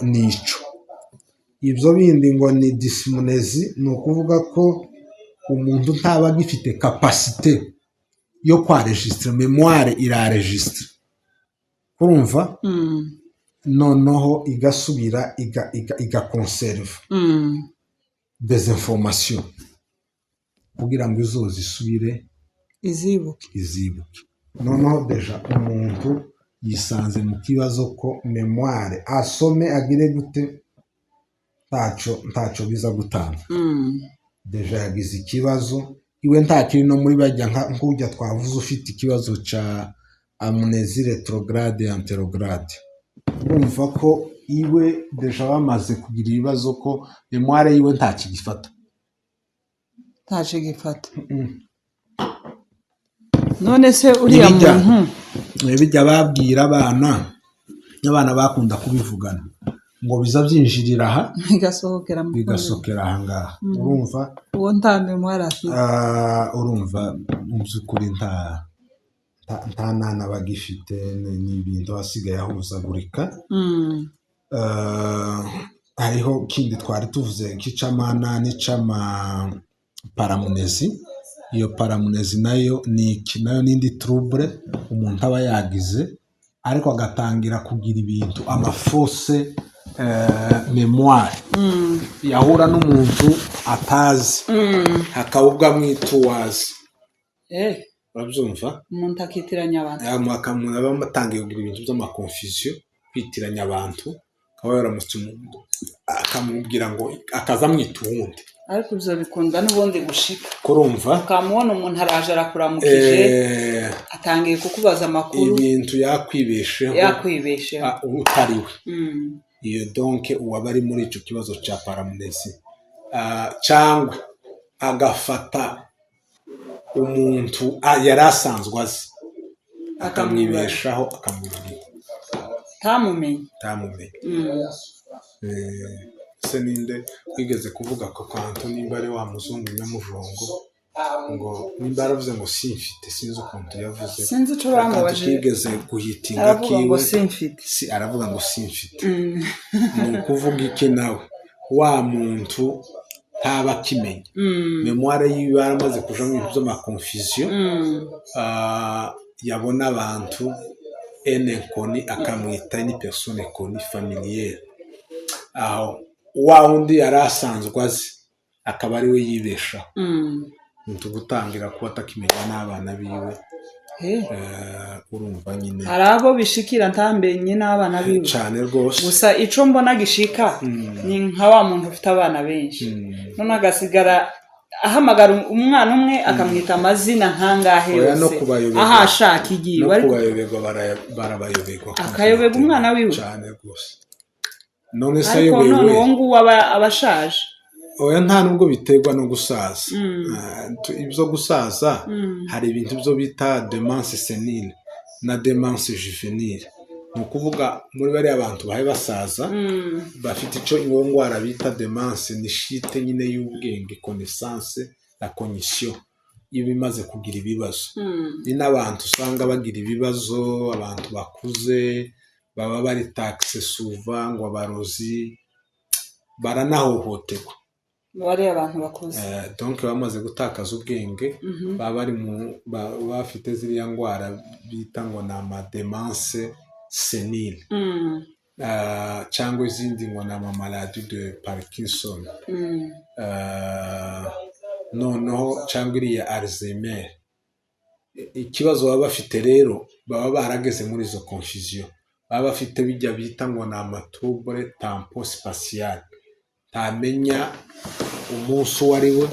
ni icyo. Ibyo bindi ngo ni dysmnésie, ni ukuvuga ko umuntu ntaba agifite capacité yo kwenregistrer. Mémoire iraenregistra, urumva, noneho igasubira igaconserva des informations. Kugira ngo izozisubire izibuke. Izibuke. Noneho déjà umuntu yisanze mu kibazo ko mémoire, asome agire gute, ntacyo biza gutanga. Déjà yagize ikibazo iwe, ntakiri no muri bajya nk'ujya twavuze ufite ikibazo cya amnésie rétrograde, antégrade. Urumva ko iwe déjà bamaze kugira ibibazo ko mémoire yiwe ntakigifata. Ntacyo gifata. None se uriya muntu Bijya babwira abana, abana bakunda kubivugana ngo biza byinjirira aha, bigasohokera mu kundi. Bigasokera aha ngaha, urumva? Uwo nta mémoire afite. Ah, urumva mu by'ukuri nta nana bagifite, ni ibintu asigaye ahuzagurika. Ah, hariho kindi twari tuvuze k'icamana n'icama paramnésie. Iyo paramnésie nayo ni iki? Nayo n'indi trouble umuntu aba yagize, ariko agatangira kugira ibintu ama fausses mémoires. Yahura n'umuntu atazi, hakaba ubwo amwita uwazi. Urabyumva? Umuntu akitiranya abantu. Umuntu aba atangiye kugira ibintu by'ama confusions, kwitiranya abantu, akaba yaramutse umuntu akamubwira ngo, akaza amwita uwundi. Ariko ibyo bikunda n'ubundi gushika. Kurumva? Ukamubona umuntu araje, arakuramukije, atangiye kukubaza amakuru. Ibintu yakwibesheho. Yakwibesheho. Ah, utari we. Iyo donc uwaba ari muri icyo kibazo cya paramnésie, ah, cyangwa agafata umuntu, ah, yari asanzwe azi, akamwibeshaho, akamubwira. Ntamumenye. Ntamumenye. Se ninde wigeze kuvuga ko kantu, nimba ari wa muzungu nyamujongo, ngo nimba yaravuze ngo simfite, sinzi ukuntu yavuze. Sinzi icyo Akantu bamubajije. kigeze guhitinga Aravuga ngo kiwe. simfite. Si aravuga ngo simfite, ni ukuvuga iki? Nawe wa muntu ntaba akimenya. Mémoire yiwe yaramaze kuja mu bintu by'ama confusions. Ah, yabona abantu un inconnu akamwita une personne connue, familière, aho wa wundi yari asanzwe azi akaba ari we yibeshaho. Umuntu gutangira kuba atakimenya n'abana biwe. Urumva nyine. Hari abo bishikira ntamenye n'abana biwe. Cyane rwose. Gusa ico mbona gishika ni nka wa muntu ufite abana benshi, none agasigara ahamagara umwana umwe akamwita amazina nkangahe Oya, no yose kubayoberwa. aho ashaka igiwe. No Ariko kubayoberwa, barabayoberwa. Akayoberwa umwana wiwe? Cyane rwose. None se Ariko none ayobewe? uwo nguwo aba ashaje. Oya, nta nubwo biterwa no gusaza. Ah, ibyo gusaza, hari ibintu byo bita démence sénile na démence juvénile. Ni ukuvuga muri bariya bantu bahe basaza, bafite icyo iyo ndwara bita démence, ni chute nyine y'ubwenge, connaissance, la cognition iba imaze kugira ibibazo. Ni n'abantu usanga bagira ibibazo, abantu bakuze baba bari taxés souvent ngo abarozi, baranahohoterwa. Bariya abantu bakuze. Donc bamaze gutakaza ubwenge, baba bari mu bafite ziriya ndwara bita ngo ni ama démences séniles, cyangwa izindi ngo ni ama maladies de Parkinson. Noneho cyangwa iriya Alzheimer. Ikibazo baba bafite rero, baba barageze muri izo confusion, baba bafite bijya bita ngo ni ama troubles tempo-spatial. Ntamenya umunsi uwo ari we,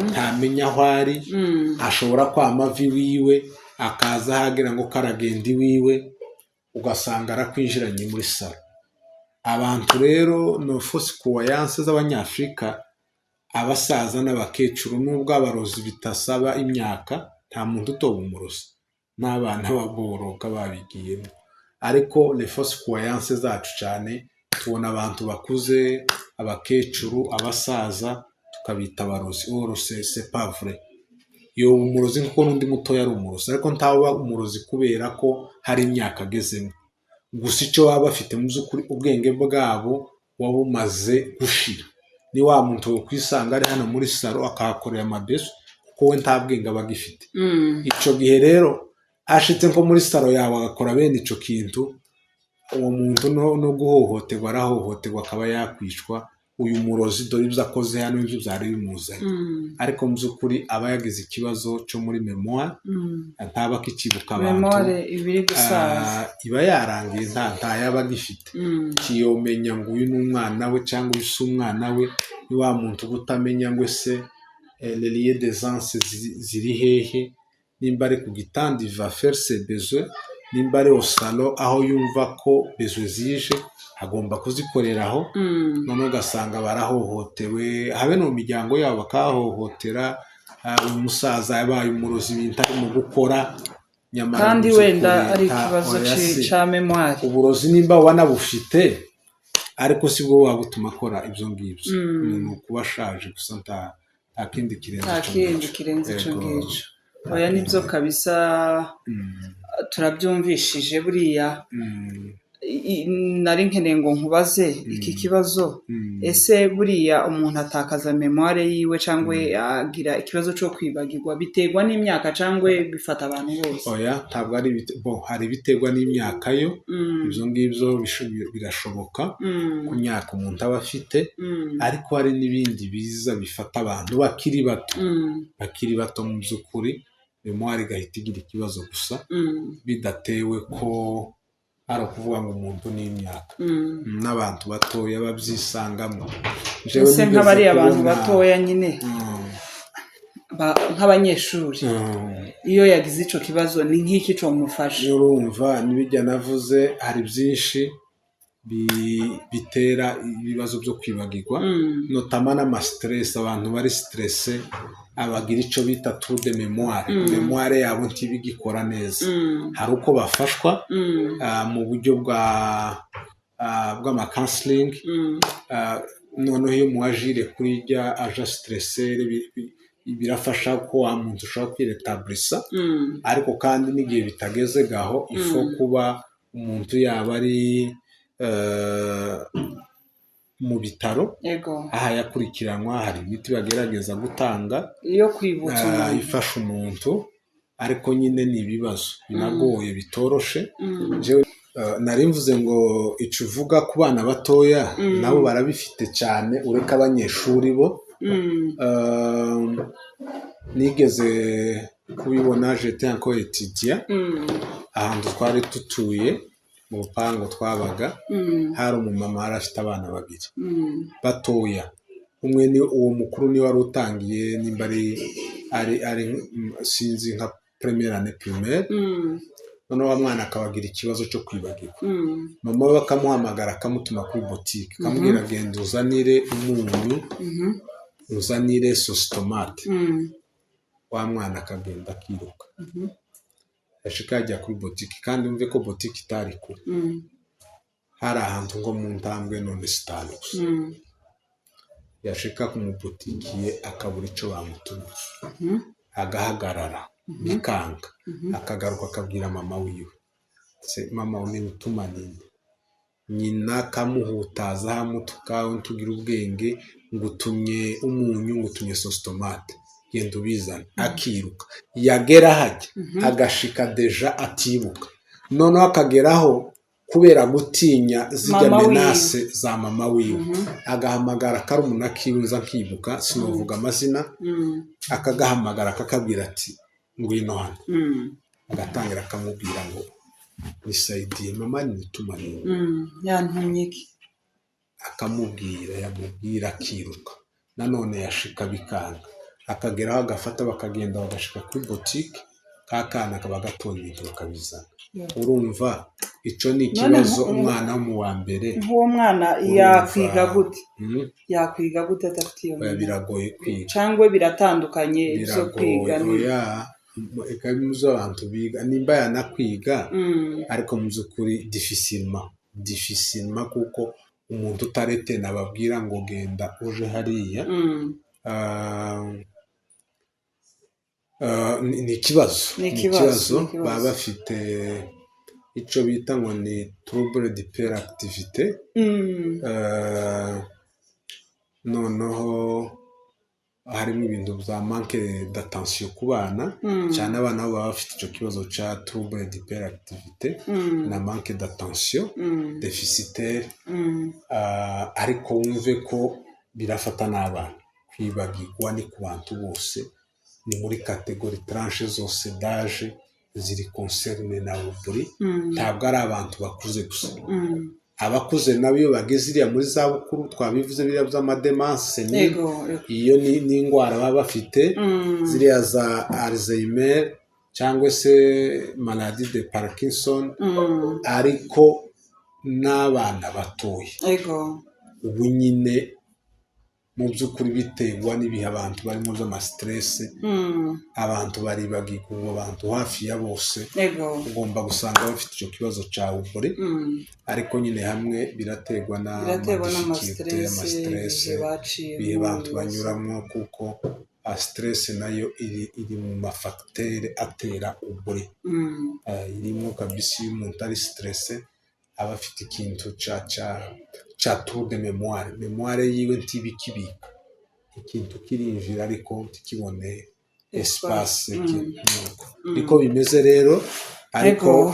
ntamenya aho ari. Ashobora kwama ava iwiwe, akaza ahagira ngo karagenda iwiwe, ugasanga arakwinjiranye muri salon. Abantu rero ni fausses croyances z'Abanyafurika, abasaza n'abakecuru, nubwo abarozi bitasaba imyaka, nta muntu utoba umurozi, n'abana baboroga babigiyemo, ariko les fausses croyances zacu cyane, tubona abantu bakuze, abakecuru, abasaza, tukabita abarozi. Or c'est pas vrai. Yoba umurozi kuko n'undi mutoya ari umurozi, ariko ntaba umurozi kubera ko hari imyaka agezemo. Gusa icyo baba bafite mu by'ukuri, ubwenge bwabo buba bumaze gushira. Ni wa muntu wakwisanga ari hano muri salon akahakorera amabeso, kuko we nta bwenge aba agifite. Icyo gihe rero ashitse nko muri salon yawe agakora bene icyo kintu, uwo muntu no guhohoterwa arahohoterwa, akaba yakwicwa. Uyu murozi, dore ibyo akoze hano, ibyo byari bimuzanye. Ariko mu by'ukuri aba yagize ikibazo cyo muri mémoire, ntaba akikibuka abantu. Mémoire ibiri gusaza. Iba yarangiye, nta yaba agifite. Kiyomenya ngo uyu ni umwana we cyangwa uyu si umwana we. Ni wa muntu uba utamenya ngo ese les lieux d'aisance ziri hehe. Nimba ari ku gitanda, il va faire ses besoins. Nimba ari au salon, aho yumva ko besoins zije, agomba kuzikoreraho. Noneho ugasanga barahohotewe, habe no mu miryango yabo bakahohotera. Uyu musaza yabaye umurozi, ibintu arimo gukora, nyamara Kandi mu by'ukuri wenda ari ikibazo oya se. ca mémoire. Uburozi nimba wanabufite, ariko si bwo waba butuma akora ibyo ngibyo. Ni ukuba ashaje gusa, nta kindi kirenze Nta icyo kindi ngicyo. kirenze icyo Yego. ngicyo. Oya, nibyo kabisa. Turabyumvishije buriya. Nari nkeneye ngo nkubaze iki kibazo. Ese buriya umuntu atakaza mémoire yiwe cyangwa agira ikibazo cyo kwibagirwa biterwa n'imyaka, cyangwa bifata abantu bose? Oya, ntabwo ari bon, hari ibiterwa n'imyaka yo. Ibyo ngibyo birashoboka ku myaka umuntu aba afite. Ariko hari n'ibindi biza bifata abantu bakiri bato, bakiri bato mu by'ukuri, mémoire igahita igira ikibazo gusa, bidatewe ko ari ukuvuga ngo umuntu n'imyaka. N'abantu batoya babyisangamo. Jewe Ese nigeze nk'abariya abantu kubona- batoya nyine, nk'abanyeshuri, iyo yagize ico kibazo, ni nk'iki comufasha? Urumva, n'ibijya navuze, hari byinshi bitera ibibazo byo kwibagirwa, notamment n'ama stress. Abantu bari stressés abagira icyo bita trou de mémoire. Mémoire yabo ntibigikora neza. Hari uko bafashwa mu buryo bwa bw'ama counseling. Noneho iyo muwajire kuri rya agent stresseur, birafasha ko wa muntu ushobora kwirétablissa. Ariko kandi n'igihe bitageze gaho, il faut kuba umuntu yaba ari mu bitaro, aha yakurikiranwa, hari imiti bagerageza gutanga Iyo kwibutsa umuntu. ifasha umuntu. Ariko nyine ni ibibazo binagoye, bitoroshe. Jewe, nari mvuze ngo ico uvuga ku bana batoya, nabo barabifite cyane, ureke abanyeshuri bo. Nigeze kubibona, j'étais encore étudiant. Ahantu twari dutuye, mu rupangu twabaga, hari umumama yari afite abana babiri batoya. Umwe ni uwo mukuru, niwe wari utangiye, nimba ari sinzi, nka première année primaire. Noneho wa mwana akabagira ikibazo cyo kwibagirwa. Mama we akamuhamagara, akamutuma kuri botike, akamubwira: "Genda uzanire umunyu, uzanire sauce tomate." Wa mwana akagenda akiruka, yashika yajya kuri botike. Kandi wumve ko botike itari kure, hari ahantu nko mu ntambwe none zitanu gusa. Yashika ku mubutikiye, akabura icyo bamutumye, agahagarara bikanga, akagaruka akabwira mama wiwe: "Se mama, utuma ninde?" Nyina akamuhutaza, amutuka: "Ntugira ubwenge, ngutumye umunyu, ngutumye sauce tomate, genda ubizane." Akiruka, yagera hajya agashika déjà atibuka. Noneho akageraho, kubera gutinya zijya Mama wiwe. menaces za mama wiwe, agahamagara karumuna kiwe nza nkibuka, sinovuga amazina. Akagahamagara, akakabwira ati: "Ngwino hano." Agatangira akamubwira ngo: "Nisaidiye, mama nituma nini." Yantumye iki? Akamubwira, yamubwira akiruka nanone, yashika bikanga, akageraho agafata, bakagenda bagashika kuri botike, ka kana kaba gatora ibintu bakabizana. Urumva icyo ni ikibazo, umwana wo mu wa mbere. Nk'uwo mwana yakwiga gute? Mm. Yakwiga gute adafite iyo Oya, mémoire? Biragoye kwiga. Cyangwa biratandukanye ibyo kwiga Biragoye. Oya, eka muzo abantu biga, nimba yanakwiga, ariko mu by'ukuri difficilement, difficilement, kuko umuntu utarete nababwira ngo genda uje hariya. Ni ikibazo. Ni ikibazo, ni ikibazo. Baba bafite icyo bita ngo ni trouble d'hyperactivité. Noneho Harimo ibintu bya manque d'attention ku bana cyane. Abana bo baba bafite icyo kibazo cya trouble d'hyperactivité na manque d'attention déficitaire. Ariko wumve ko birafata n'abana. Kwibagirwa ni ku bantu bose, ni muri catégorie, tranche zose d'âge ziri concernées na oubli. Ntabwo ari abantu bakuze gusa. Abakuze nabo iyo bageze iriya muri za bukuru, twabivuze biriya by'ama démence senile, yego yego iyo ni indwara baba bafite, ziriya za Alzheimer cyangwa se maladie de Parkinson. Ariko n'abana batoya, ubu nyine mu by'ukuri biterwa n'ibihe abantu barimo by'ama stress. Abantu baribagirwa. Ubu abantu hafi ya bose ugomba gusanga bafite icyo kibazo cya oubli. Ariko nyine hamwe biraterwa Biraterwa n'ama difficultés, n'ama stress, y'ama stress, ibihe baciyemo, ibihe abantu ibibazo. banyuramo, kuko stress nayo iri mu ma facteurs atera oubli. Irimo kabisa. Iyo umuntu ari stressé aba afite ikintu ca trou de mémoire. Mémoire yiwe ntibikibika ikintu, kirinjira ariko ntikibone espace. Nuko niko bimeze rero. Ariko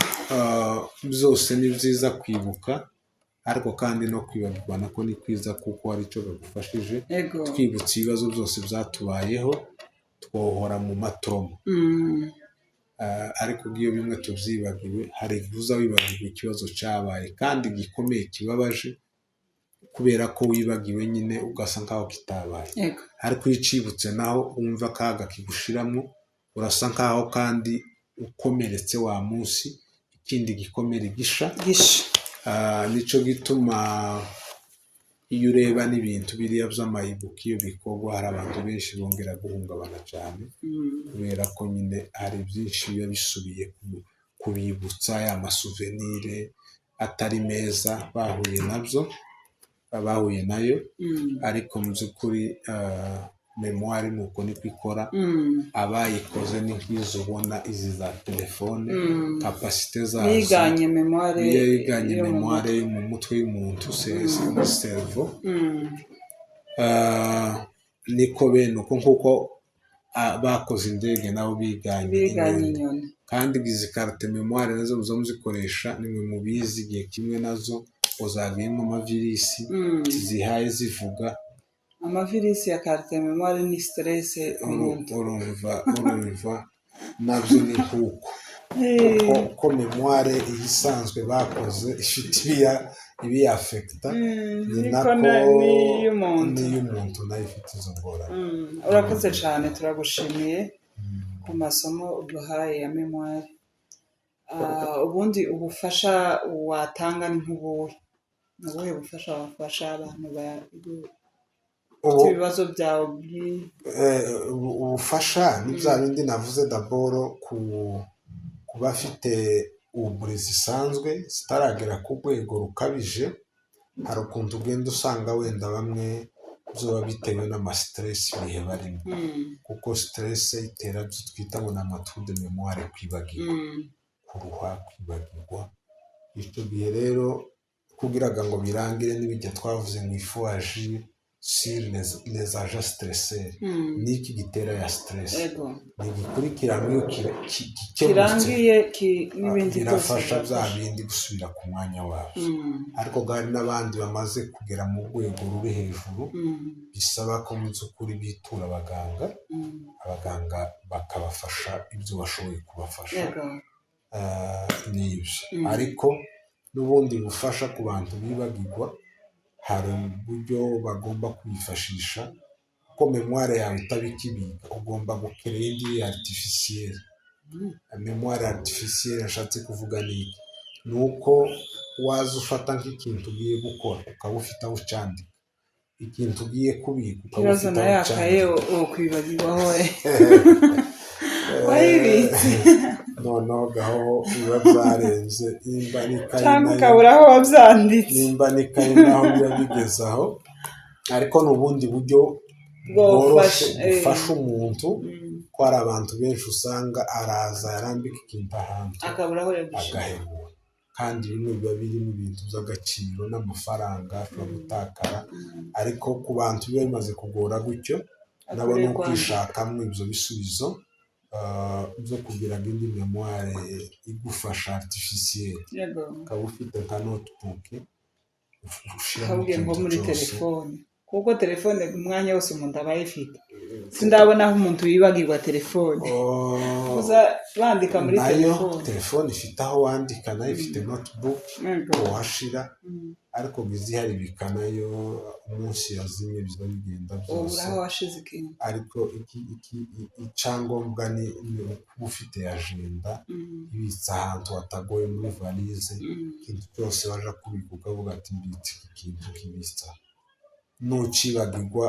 byose ni byiza kwibuka, ariko kandi no kwibagirwa nako ni kwiza, kuko hari icyo bagufashije. Twibutse ibibazo byose byatubayeho, twohora mu ma trauma. Ariko iyo bimwe tubyibagiwe, hari igihe uza wibagirwa ikibazo cyabaye kandi gikomeye, kibabaje, kubera ko wibagiwe nyine ugasa nkaho kitabaye. Ariko iyo ucibutse naho wumva akaga kigushiramo, urasa nkaho kandi ukomeretse wa munsi, ikindi gikomere gisha. Gisha. Nico gituma iyo ureba n'ibintu biriya by'amayibuka, iyo bikorwa hari abantu benshi bongera guhungabana cyane, kubera ko nyine hari byinshi biba bisubiye kubibutsa ya ma souvenirs atari meza bahuye nabyo, bahuye nayo. Ariko mu by'ukuri mémoire ni uko niko ikora. Abayikoze ni nk'izo ubona izi za telefone, capacité zazo. Biganye mémoire Iyo yiganye yo mu mémoire mutwe. yo mu mutwe y'umuntu, muri cerveau. Niko bene uko, nk'uko bakoze indege nabo biganye Biganye inyoni. inyoni. Kandi izi carte mémoire nazo muza muzikoresha, nimwe mubizi, igihe kimwe nazo uzagiyemo ama virus zihaye zivuga. Ama virus ya carte mémoire ni stress umuntu. Urumva nabyo ni nk'uko uko mémoire iyi isanzwe bakoze ifite ibiyafekita, ni Niko nako n'iy'umuntu. N'iy'umuntu nayo ifite izo ngorane. Urakoze cyane, turagushimiye ku masomo uduhaye ya mémoire. Ubundi ubufasha watanga ni nk'ubuhe? Ni ubuhe bufasha wafasha abantu bafite ibibazo byawe Ubufasha ni bya bindi navuze. D'abord ku bafite oubli zisanzwe zitaragera ku rwego rukabije, hari ukuntu ugenda usanga wenda bamwe byoba bitewe n'ama stress, ibihe barimo, kuko stress itera ibyo twita ngo ni ama trous de mémoire, kwibagirwa, kuruha, kwibagirwa. Icyo gihe rero kugira ngo birangire, n'ibijya twavuze ngo il faut agir sur les agents stresseurs. Niki gitera ya stress? Ntigikurikirana iyo gikemutse, Kirangiye n'ibindi byose birafasha bya birafasha. bindi gusubira ku mwanya wabyo. Ariko hari n'abandi bamaze kugera mu rwego ruri hejuru, bisaba ko mu by'ukuri bitura abaganga, abaganga bakabafasha ibyo bashoboye kubafasha. Ni ibyo. Ariko n'ubundi bufasha ku bantu bibagirwa, hari uburyo bagomba kwifashisha, kuko mémoire yawe itaba ikibika, ugomba gukerera indi artificielle. Mémoire artificielle ashatse kuvuga ni iki? Ni uko waza ufata nk'ikintu ugiye gukora ukaba ufite aho ucyandika, ikintu ugiye kubika ukaba Ikibazo ufite na aho yakaye ucyandika. Wokwibagirwaho wayibitse. Noneho gaho biba byarenze, nimba n'ikayi Cyangwa nayo ukabura aho wabyanditse. Nimba n'ikayi naho biba bigeze aho. Ariko ni ubundi buryo bworoshye Bwofasha, bufasha umuntu, ko hari abantu benshi usanga araza yarambika ikintu ahantu akabura aho yagishyira, agahebura, kandi bimwe biba birimo ibintu by'agaciro n'amafaranga ashobora gutakara. Ariko ku bantu biba bimaze kugora gutyo, Nabo ni Akorerwa. ukwishakamo ibyo bisubizo byo kugira ngo indi mémoire igufasha artificielle, ukaba ufite nka notebook ushyiramo Ahubwo nko ikintu muri cyose. telefone, kuko telefone umwanya wose umuntu aba ayifite. Sindabona aho umuntu yibagirwa telefone. Oh, Gusa bandika muri nayo telefone. Telefone ifite aho wandika, nayo ifite notebook wahashira, ariko biziharibika nayo umunsi yazimye biza bigenda Ubura byose. aho washize ikintu. Ariko icyangombwa ni ukuba ufite agenda ibitse ahantu hatagoye muri valise, ikintu cyose waje kubika ukavuga ati: "Mbitse iki kintu", kibitsa, nucibagirwa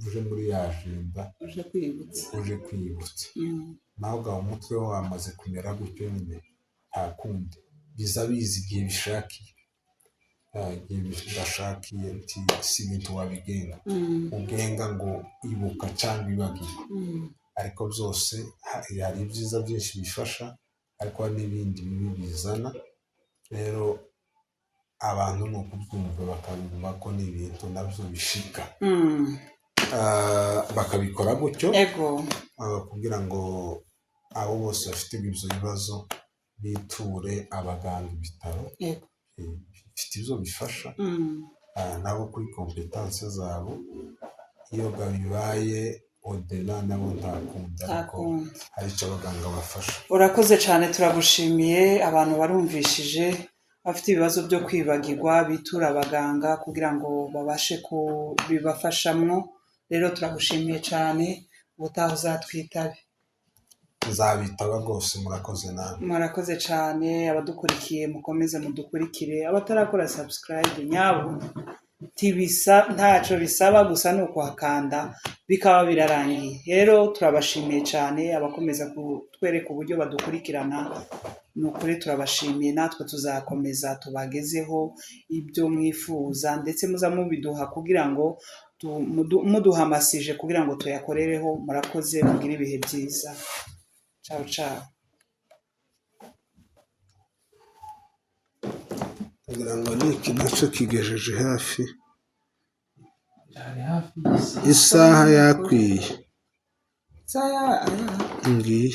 uje muri ya agenda. Uje kwibutsa. Uje kwibutsa. Nawe ubwo umutwe we wamaze kumera gutyo nyine, nta kundi, biza biza igihe bishakiye. Igihe bidashakiye nti si ibintu wabigenga, ugenga ngo ibuka cyangwa ibagirwa. Ariko byose hari ibyiza byinshi bifasha, ariko hari n'ibindi bibi bizana. Rero abantu ni ukubyumva bakabumva ko ni ibintu nabyo bishika. Bakabikora gutyo kugira ngo abo bose bafite ibyo bibazo biture abaganga, ibitaro bifite ibyo bifasha. Nabo kuri compétence zabo, iyo bibaye au-delà nabo ntakunda, ariko Ntakundi. hari icyo abaganga bafasha. Urakoze cyane, turagushimiye. Abantu barumvishije, bafite ibibazo byo kwibagirwa bitura abaganga kugira ngo babashe kubibafashamwo. Rero turagushimiye cyane, ubutaha uzatwitabe. Nzabitaba rwose, murakoze namwe. Murakoze cyane. Abadukurikiye mukomeze mudukurikire, abatarakora subscribe nyabo tibisa ntacyo bisaba, gusa ni ukuhakanda bikaba birarangiye. Rero turabashimiye cyane abakomeza kutwereka uburyo badukurikirana. Ni ukuri turabashimiye, natwe tuzakomeza tubagezeho ibyo mwifuza, ndetse muza mubiduha kugira ngo muduha ama sujets kugira ngo tuyakorereho. Murakoze, mugire ibihe byiza. Ciao ciao. Kugira ngo n'iki nacyo kigejeje hafi. Cyari hafi y'isi. Isaha yakwiye. Isaha Ngiyi.